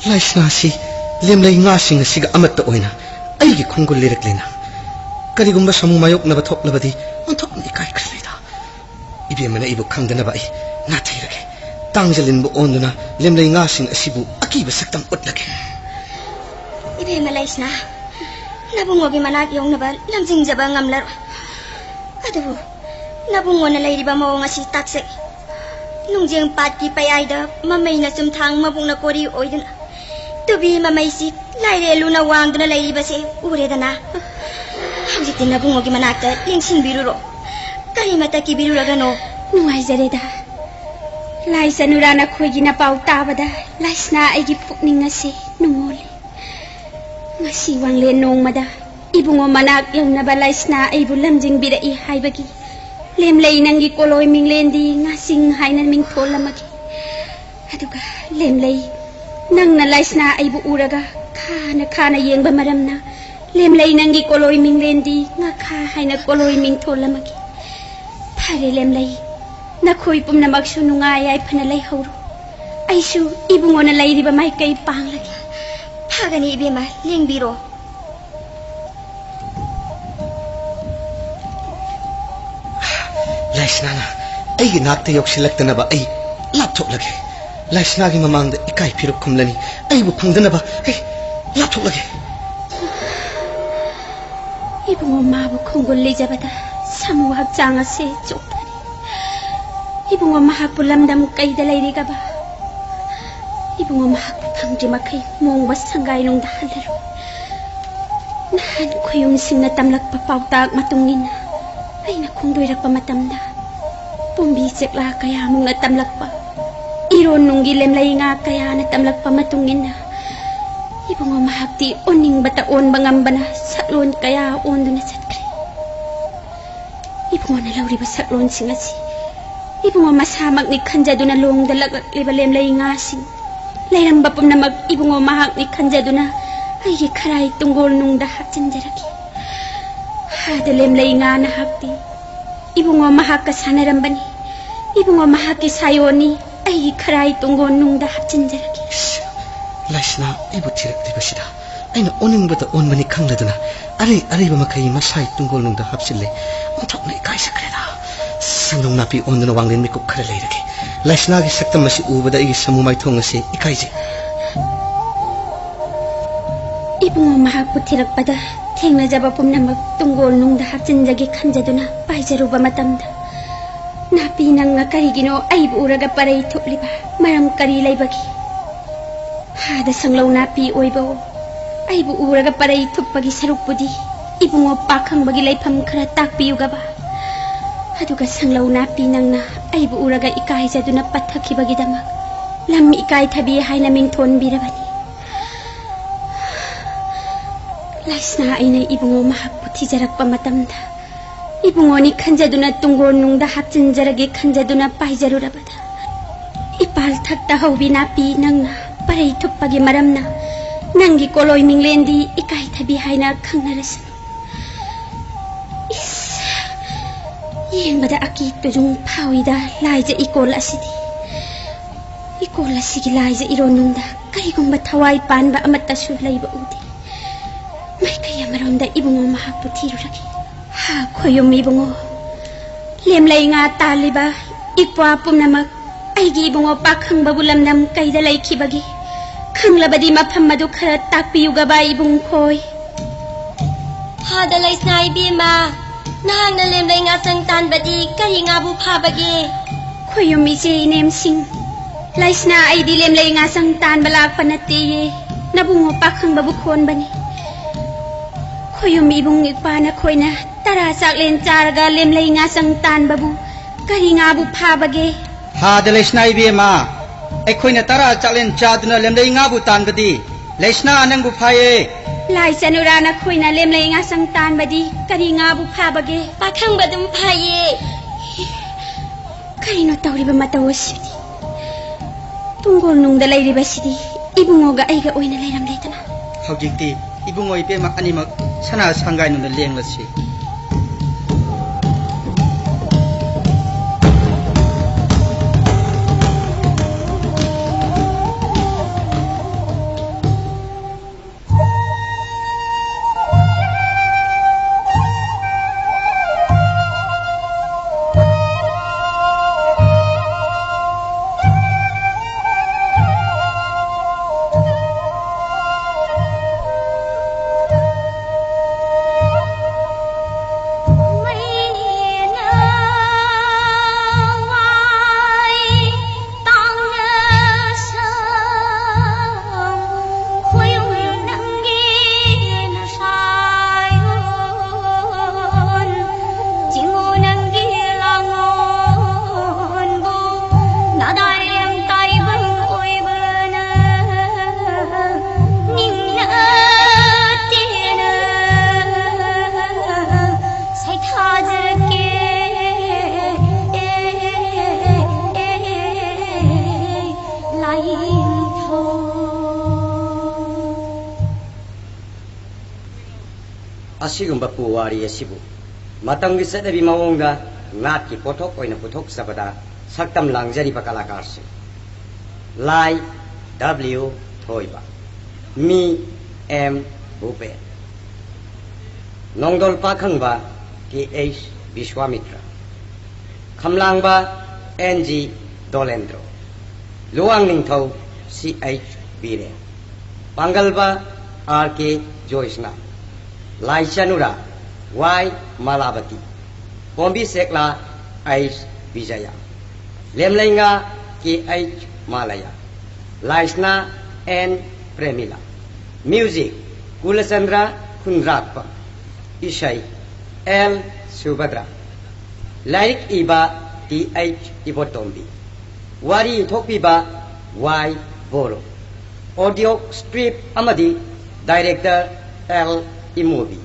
ꯂꯥꯏꯁꯅꯥꯁꯤ ꯂꯦꯝꯂꯩ ꯉꯥꯁꯤꯡ ꯑꯁꯤꯒ ꯑꯃꯠꯇ ꯑꯣꯏꯅ ꯑꯩꯒꯤ ꯈꯣꯡꯒꯨꯜ ꯂꯤꯔꯛꯂꯦꯅ꯫ ꯀꯔꯤꯒꯨꯝꯕ ꯁꯥꯃꯨ ꯃꯥꯌꯣꯛꯅꯕ ꯊꯣꯛꯂꯕꯗꯤ ꯑꯣꯟꯊꯣꯛꯅ ꯏꯀꯥꯏꯈ꯭ꯔꯦꯗ꯫ ꯏꯕꯦꯝꯃꯅ ꯑꯩꯕꯨ ꯈꯪꯗꯅꯕ ꯑꯩ ꯅꯥꯊꯩꯔꯒꯦ꯫ ꯇꯥꯡꯖꯂꯤꯟꯕꯨ ꯑꯣꯟꯗꯨꯅ ꯂꯦꯝꯂꯩ ꯉꯥꯁꯤꯡ ꯑꯁꯤꯕꯨ ꯑꯀꯤꯕ ꯁꯛꯇꯝ ꯎꯠꯂꯒꯦ꯫ ꯏꯕꯦꯝꯃ ꯂꯩꯁꯅꯥ, ꯅꯕꯨꯡꯉꯣꯒꯤ ꯃꯅꯥꯛ ꯌꯧꯅꯕ ꯂꯝꯖꯤꯡꯖꯕ ꯉꯝꯂꯔꯣꯏ꯫ ꯑꯗꯨꯕꯨ ꯅꯕꯨꯡꯉꯣꯅ ꯂꯩꯔꯤꯕ ꯃꯑꯣꯡ ꯑꯁꯤ ꯇꯥꯛꯆꯩ꯫ ꯅꯨꯡꯖꯦꯡ ꯄꯥꯠꯀꯤ ꯄꯌꯥꯏꯗ ꯃꯃꯩꯅ ꯆꯨꯝꯊꯥꯡ ꯃꯕꯨꯛꯅ ꯀꯣꯔꯤ ꯑꯣꯏꯗꯨꯅ ꯇꯨꯕꯤ ꯃꯃꯩꯁꯤ ꯂꯥꯏꯔꯦꯜꯂꯨꯅ ꯋꯥꯡꯗꯨꯅ ꯂꯩꯔꯤꯕꯁꯦ ꯎꯔꯦꯗꯅ꯫ ꯍꯧꯖꯤꯛꯇꯤ ꯅꯕꯨꯡꯉꯣꯒꯤ ꯃꯅꯥꯛꯇ ꯂꯦꯡꯁꯤꯟꯕꯤꯔꯨꯔꯣ꯫ ꯀꯔꯤꯃꯇ ꯀꯤꯕꯤꯔꯨꯔꯒꯅꯣ꯫ ꯅꯨꯡꯉꯥꯏꯖꯔꯦꯗ꯫ ꯂꯥꯏ ꯆꯅꯨꯔꯥ, ꯅꯈꯣꯏꯒꯤ ꯅꯄꯥꯎ ꯇꯥꯕꯗ ꯂꯥꯏꯁꯅꯥ ꯑꯩꯒꯤ ꯄꯨꯛꯅꯤꯡ ꯑꯁꯤ ꯅꯨꯡꯉꯣꯜꯂꯦ꯫ ꯉꯁꯤ ꯋꯥꯡꯂꯦꯟ ꯅꯣꯡꯃꯗ ꯏꯕꯨꯡꯉꯣ ꯃꯅꯥꯛ ꯌꯧꯅꯕ ꯂꯥꯏꯁꯅꯥ ꯑꯩꯕꯨ ꯂꯝꯖꯤꯡꯕꯤꯔꯛꯏ ꯍꯥꯏꯕꯒꯤ ꯂꯦꯝꯂꯩ ꯅꯪꯒꯤ ꯀꯣꯂꯣꯏ ꯃꯤꯡꯂꯦꯟꯗꯤ ꯉꯥꯁꯤꯡ ꯍꯥꯏꯅ ꯃꯤꯡꯊꯣꯜꯂꯝꯃꯒꯦ꯫ ꯑꯗꯨꯒ ꯂꯦꯝꯂꯩ, ꯅꯪꯅ ꯂꯥꯏꯁꯅꯥ ꯑꯩꯕꯨ ꯎꯔꯒ ꯈꯥꯅ ꯈꯥꯅ ꯌꯦꯡꯕ ꯃꯔꯝꯅ ꯂꯦꯝꯂꯩ ꯅꯪꯒꯤ ꯀꯣꯂꯣꯏ ꯃꯤꯡꯂꯦꯟꯗꯤ ꯉꯥꯈꯥ ꯍꯥꯏꯅ ꯀꯣꯂꯣꯏ ꯃꯤꯡꯊꯣꯜꯂꯝꯃꯒꯦ꯫ ꯐꯔꯦ ꯂꯦꯝꯂꯩ, ꯅꯈꯣꯏ ꯄꯨꯝꯅꯃꯛꯁꯨ ꯅꯨꯡꯉꯥꯏ ꯌꯥꯏꯐꯅ ꯂꯩꯍꯧꯔꯣ꯫ ꯑꯩꯁꯨ ꯏꯕꯨꯡꯉꯣꯅ ꯂꯩꯔꯤꯕ ꯃꯥꯏꯀꯩ ꯄꯥꯡꯂꯒꯦ꯫ ꯐꯒꯅꯤ ꯏꯕꯦꯝꯃ, ꯂꯦꯡꯕꯤꯔꯣ꯫ ꯂꯥꯏꯁꯅꯥꯅ ꯑꯩꯒꯤ ꯅꯥꯛꯇ ꯌꯧꯁꯤꯜꯂꯛꯇꯅꯕ ꯑꯩ ꯂꯥꯞꯊꯣꯛꯂꯒꯦ꯫ ꯂꯥꯏꯁꯅꯥꯒꯤ ꯃꯃꯥꯡꯗ ꯏꯀꯥꯏ ꯐꯤꯔꯨꯛ ꯈꯨꯝꯂꯅꯤ꯫ ꯑꯩꯕꯨ ꯐꯪꯗꯅꯕ ꯑꯩ ꯂꯥꯞꯊꯣꯛꯂꯒꯦ꯫ ꯏꯕꯨꯡꯉꯣ ꯃꯥꯕꯨ ꯈꯣꯡꯒꯨꯜ ꯂꯤꯖꯕꯗ ꯁꯥꯃꯨ ꯍꯛꯆꯥꯡ ꯑꯁꯦ ꯆꯣꯛꯊꯔꯤ꯫ ꯏꯕꯨꯡꯉꯣ ꯃꯍꯥꯛꯄꯨ ꯂꯝꯗꯝ ꯀꯩꯗ ꯂꯩꯔꯤꯒꯕ? ꯏꯕꯨꯡꯉꯣ ꯃꯍꯥꯛꯄꯨ ꯐꯪꯗ꯭ꯔꯤ ꯃꯈꯩ ꯃꯣꯡꯕ ꯁꯪꯒꯥꯏ ꯅꯨꯡꯗ ꯍꯜꯂꯔꯣꯏ꯫ ꯅꯍꯥꯟ ꯈꯣꯌꯨꯝꯁꯤꯡꯅ ꯇꯝꯂꯛꯄ ꯄꯥꯎꯇꯥꯛ ꯃꯇꯨꯡ ꯏꯟꯅ ꯑꯩꯅ ꯈꯣꯡꯗꯣꯏꯔꯛꯄ ꯃꯇꯝꯗ ꯄꯣꯝꯕꯤ ꯆꯦꯛꯂꯥ ꯀꯌꯥꯃꯨꯛꯅ ꯇꯝꯂꯛꯄ, ꯏꯔꯣꯟ ꯅꯨꯡꯒꯤ ꯂꯦꯝꯂꯩ ꯉꯥ ꯀꯌꯥꯅ ꯇꯝꯂꯛꯄ ꯃꯇꯨꯡ ꯏꯟꯅ ꯏꯕꯨꯡꯉꯣ ꯃꯍꯥꯛꯇꯤ ꯑꯣꯟꯅꯤꯡꯕꯇ ꯑꯣꯟꯕ ꯉꯝꯕꯅ ꯁꯛꯂꯣꯟ ꯀꯌꯥ ꯑꯣꯟꯗꯨꯅ ꯆꯠꯈ꯭ꯔꯦ꯫ ꯏꯕꯨꯡꯉꯣꯅ ꯂꯧꯔꯤꯕ ꯁꯛꯂꯣꯟꯁꯤꯡ ꯑꯁꯤ ꯏꯕꯨꯡꯉꯣ ꯃꯁꯥꯃꯛꯅꯤ ꯈꯟꯖꯗꯨꯅ ꯂꯣꯡꯗ ꯂꯛꯂꯛꯂꯤꯕ ꯂꯦꯝꯂꯩ ꯉꯥꯁꯤꯡ, ꯂꯩꯔꯝꯕ ꯄꯨꯝꯅꯃꯛ ꯏꯕꯨꯡꯉꯣ ꯃꯍꯥꯛꯅꯤ ꯈꯟꯖꯗꯨꯅ ꯑꯩꯒꯤ ꯈꯔꯥꯏ ꯇꯨꯡꯒꯣꯜ ꯅꯨꯡꯗ ꯍꯥꯞꯆꯤꯟꯖꯔꯛꯈꯤ꯫ ꯍꯥꯗ ꯂꯦꯝꯂꯩ ꯉꯥ ꯅꯍꯥꯛꯇꯤ ꯏꯕꯨꯡꯉꯣ ꯃꯍꯥꯛꯀ ꯁꯥꯟꯅꯔꯝꯕꯅꯤ꯫ ꯏꯕꯨꯡꯉꯣ ꯃꯍꯥꯛꯀꯤ ꯁꯥꯌꯣꯟꯅꯤ ꯑꯩꯒꯤ ꯈꯔꯥꯏ ꯇꯨꯡꯒꯣꯜ ꯅꯨꯡꯗ ꯍꯥꯞꯆꯤꯟꯖꯔꯛꯈꯤ꯫ ꯂꯥꯏꯁꯅꯥ ꯑꯩꯕꯨ ꯊꯤꯔꯛꯂꯤꯕꯁꯤꯗ ꯑꯩꯅ ꯑꯣꯟꯅꯤꯡꯕꯗ ꯑꯣꯟꯕꯅꯤ ꯈꯪꯂꯗꯨꯅ ꯑꯔꯩ ꯑꯔꯩꯕ ꯃꯈꯩ ꯃꯁꯥꯏ ꯇꯨꯡꯒꯣꯜ ꯅꯨꯡꯗ ꯍꯥꯞꯆꯤꯜꯂꯦ꯫ ꯑꯣꯟꯊꯣꯛꯅ ꯏꯀꯥꯏꯖꯈ꯭ꯔꯦꯗ꯫ ꯁꯪꯒꯣꯝ ꯅꯥꯄꯤ ꯑꯣꯟꯗꯨꯅ ꯋꯥꯡꯂꯦꯟ ꯃꯤꯀꯨꯞ ꯈꯔ ꯂꯩꯔꯒꯦ꯫ ꯂꯥꯏꯁꯅꯥꯒꯤ ꯁꯛꯇꯝ ꯑꯁꯤ ꯎꯕꯗ ꯑꯩꯒꯤ ꯁꯃꯨ ꯃꯥꯏꯊꯣꯡ ꯑꯁꯤ ꯏꯀꯥꯏꯖꯩ꯫ ꯏꯕꯨꯡꯉꯣ ꯃꯍꯥꯛꯄꯨ ꯊꯤꯔꯛꯄꯗ ꯊꯦꯡꯅꯖꯕ ꯄꯨꯝꯅꯃꯛ ꯇꯨꯡꯒꯣꯜ ꯅꯨꯡꯗ ꯍꯥꯞꯆꯤꯟꯖꯒꯦ ꯈꯟꯖꯗꯨꯅ ꯄꯥꯏꯖꯔꯨꯕ ꯃꯇꯝꯗ, ꯅꯥꯄꯤ ꯅꯪꯅ ꯀꯔꯤꯒꯤꯅꯣ ꯑꯩꯕꯨ ꯎꯔꯒ ꯄꯔꯩ ꯊꯨꯞꯂꯤꯕ? ꯃꯔꯝ ꯀꯔꯤ ꯂꯩꯕꯒꯦ? ꯍꯥꯗ ꯁꯪꯂꯧ ꯅꯥꯄꯤ ꯑꯣꯏꯕ ꯑꯩꯕꯨ ꯎꯔꯒ ꯄꯔꯩ ꯊꯨꯞꯄꯒꯤ ꯁꯔꯨꯛꯄꯨꯗꯤ ꯏꯕꯨꯡꯉꯣ ꯄꯥꯈꯪꯕꯒꯤ ꯂꯩꯐꯝ ꯈꯔ ꯇꯥꯛꯄꯤꯌꯨꯒꯕ꯫ ꯑꯗꯨꯒ ꯁꯪꯂꯧ ꯅꯥꯄꯤ ꯅꯪꯅ ꯑꯩꯕꯨ ꯎꯔꯒ ꯏꯀꯥꯏꯖꯗꯨꯅ ꯄꯠꯊꯈꯤꯕꯒꯤꯗꯃꯛ ꯂꯝ ꯏꯀꯥꯏꯊꯕꯤ ꯍꯥꯏꯅ ꯃꯤꯡꯊꯣꯟꯕꯤꯔꯕꯅꯤ꯫ ꯂꯥꯏꯁꯅꯥ ꯑꯩꯅ ꯏꯕꯨꯡꯉꯣ ꯃꯍꯥꯛꯄꯨ ꯊꯤꯖꯔꯛꯄ ꯃꯇꯝꯗ ꯏꯕꯨꯡꯉꯣꯅꯤ ꯈꯟꯖꯗꯨꯅ ꯇꯨꯡꯒꯣꯜ ꯅꯨꯡꯗ ꯍꯥꯞꯆꯤꯟꯖꯔꯒꯦ ꯈꯟꯖꯗꯨꯅ ꯄꯥꯏꯖꯔꯨꯔꯕꯗ, ꯏꯄꯥꯜ ꯊꯛꯇ ꯍꯧꯕꯤ ꯅꯥꯄꯤ ꯅꯪꯅ ꯄꯔꯩ ꯊꯨꯞꯄꯒꯤ ꯃꯔꯝꯅ ꯅꯪꯒꯤ ꯀꯣꯂꯣꯏ ꯃꯤꯡꯂꯦꯟꯗꯤ ꯏꯀꯥꯏꯊꯕꯤ ꯍꯥꯏꯅ ꯈꯪꯅꯔꯁꯅꯨ꯫ ꯏꯁ, ꯌꯦꯡꯕꯗ ꯑꯀꯤ ꯇꯨꯖꯨꯡ ꯐꯥꯎꯏꯗ ꯂꯥꯏꯖ ꯏꯀꯣꯜ ꯑꯁꯤꯗꯤ꯫ ꯏꯀꯣꯜ ꯑꯁꯤꯒꯤ ꯂꯥꯏꯖ ꯏꯔꯣꯟꯅꯨꯡꯗ ꯀꯔꯤꯒꯨꯝꯕ ꯊꯋꯥꯏ ꯄꯥꯟꯕ ꯑꯃꯠꯇꯁꯨ ꯂꯩꯕ ꯎꯗꯦ꯫ ꯃꯥꯏꯀꯩ ꯑꯃꯔꯣꯝꯗ ꯏꯕꯨꯡꯉꯣ ꯃꯍꯥꯛꯄꯨ ꯊꯤꯔꯨꯔꯒꯦ꯫ ꯍꯥ, ꯈꯣꯌꯨꯝ ꯏꯕꯨꯡꯉꯣ, ꯂꯦꯝꯂꯩ ꯉꯥ ꯇꯥꯜꯂꯤꯕ ꯏꯄ꯭ꯋꯥ ꯄꯨꯝꯅꯃꯛ ꯑꯩꯒꯤ ꯏꯕꯨꯡꯉꯣ ꯄꯥꯈꯪꯕꯕꯨ ꯂꯝꯗꯝ ꯀꯩꯗ ꯂꯩꯈꯤꯕꯒꯦ? ꯈꯪꯂꯕꯗꯤ ꯃꯐꯝ ꯑꯗꯨ ꯈꯔ ꯇꯥꯛꯄꯤꯌꯨꯒꯕ ꯏꯕꯨꯡ ꯈꯣꯏ꯫ ꯍꯥꯗ ꯂꯩꯁꯅꯥ ꯏꯕꯦꯝꯃ, ꯅꯍꯥꯛꯅ ꯂꯦꯝꯂꯩ ꯉꯥꯁꯪ ꯇꯥꯟꯕꯗꯤ ꯀꯔꯤ ꯉꯥꯕꯨ ꯐꯥꯕꯒꯦ? ꯈꯣꯌꯨꯝ ꯏꯆꯦ ꯏꯅꯦꯝꯁꯤꯡ, ꯂꯩꯁꯅꯥ ꯑꯩꯗꯤ ꯂꯦꯝꯂꯩ ꯉꯥꯁꯪ ꯇꯥꯟꯕ ꯂꯥꯛꯄ ꯅꯠꯇꯦꯌꯦ, ꯅꯕꯨꯡꯉꯣ ꯄꯥꯈꯪꯕꯕꯨ ꯈꯣꯟꯕꯅꯤ꯫ ꯈꯣꯌꯨꯝ ꯏꯕꯨꯡ ꯏꯄ꯭ꯋꯥ ꯅꯈꯣꯏꯅ ꯇꯔꯥ ꯆꯥꯛꯂꯦꯟ ꯆꯥꯔꯒ ꯂꯦꯝꯂꯩ ꯉꯥꯁꯪ ꯇꯥꯟꯕꯕꯨ ꯀꯔꯤ ꯉꯥꯕꯨ ꯐꯥꯕꯒꯦ? ꯍꯥꯗ ꯂꯩꯁꯅꯥ ꯏꯕꯦꯝꯃ, ꯑꯩꯈꯣꯏꯅ ꯇꯔꯥ ꯆꯥꯛꯂꯦꯟ ꯆꯥꯗꯨꯅ ꯂꯦꯝꯂꯩ ꯉꯥꯕꯨ ꯇꯥꯟꯕꯗꯤ ꯂꯩꯁꯅꯥ ꯅꯪꯕꯨ ꯐꯥꯏꯌꯦ꯫ ꯂꯥꯏ ꯆꯅꯨꯔꯥ ꯅꯈꯣꯏꯅ ꯂꯦꯝꯂꯩ ꯉꯥꯁꯪ ꯇꯥꯟꯕꯗꯤ ꯀꯔꯤ ꯉꯥꯕꯨ ꯐꯥꯕꯒꯦ? ꯄꯥꯈꯪꯕ ꯑꯗꯨꯝ ꯐꯥꯏꯌꯦ꯫ ꯀꯔꯤꯅꯣ ꯇꯧꯔꯤꯕ ꯃꯇꯧ ꯑꯁꯤꯗꯤ? ꯇꯨꯡꯒꯣꯜꯅꯨꯡꯗ ꯂꯩꯔꯤꯕꯁꯤꯗꯤ ꯏꯕꯨꯡꯉꯣꯒ ꯑꯩꯒ ꯑꯣꯏꯅ ꯂꯩꯔꯝꯂꯦꯗꯅ꯫ ꯍꯧꯖꯤꯛꯇꯤ ꯏꯕꯨꯡꯉꯣ ꯏꯕꯦꯝꯃ ꯑꯅꯤꯃꯛ ꯁꯅꯥ ꯁꯪꯒꯥꯏꯅꯨꯡꯗ ꯂꯦꯡꯂꯁꯤ꯫ ꯑꯁꯤꯒꯨꯝꯕ ꯄꯨꯋꯥꯔꯤ ꯑꯁꯤꯕꯨ ꯃꯇꯝꯒꯤ ꯆꯠꯅꯕꯤ ꯃꯑꯣꯡꯗ ꯅꯥꯠꯀꯤ ꯄꯣꯠꯊꯣꯛ ꯑꯣꯏꯅ ꯄꯨꯊꯣꯛꯆꯕꯗ ꯁꯛꯇꯝ ꯂꯥꯡꯖꯔꯤꯕ ꯀꯂꯥꯀꯥꯔꯁꯤꯡ: ꯂꯥꯏ ꯗꯕ꯭ꯂꯤꯌꯨ ꯊꯣꯏꯕ, ꯃꯤ ꯑꯦꯝ ꯚꯨꯄꯦꯟ, ꯅꯣꯡꯗꯣꯜ ꯄꯥꯈꯪꯕ ꯀꯦ ꯑꯩꯆ ꯕꯤꯁ꯭ꯋꯥꯃꯤꯇ꯭ꯔ, ꯈꯝꯂꯥꯡꯕ and G ꯗꯣꯂꯦꯟꯗ꯭ꯔꯣ, Luwang Ningthou C H Biren, ꯄꯥꯡꯒꯜꯕ R K Joyshna, Laichanura Y Malabati, Kombi Sekla H Bijaya, Lemleinga K H Malaya, Laishna N Premila. Music: Kulachandra ꯈꯨꯟꯗ꯭ꯔꯥꯛꯄꯝ꯫ ꯏꯁꯩ: ꯑꯦꯜ ꯁꯨꯚꯗ꯭ꯔ꯫ ꯂꯥꯏꯔꯤꯛ ꯏꯕ: ꯇꯤ ꯑꯩꯆ ꯏꯕꯣꯇꯣꯝꯕꯤ꯫ ꯋꯥꯔꯤ ꯏꯊꯣꯛꯄꯤꯕ: ꯋꯥꯏ ꯕꯣꯔꯣ꯫ ꯑꯣꯗꯤꯑꯣ ꯁ꯭ꯀ꯭ꯔꯤꯞ ꯑꯃꯗꯤ ꯗꯥꯏꯔꯦꯛꯇꯔ: ꯑꯦꯜ ꯏꯃꯣꯕꯤ꯫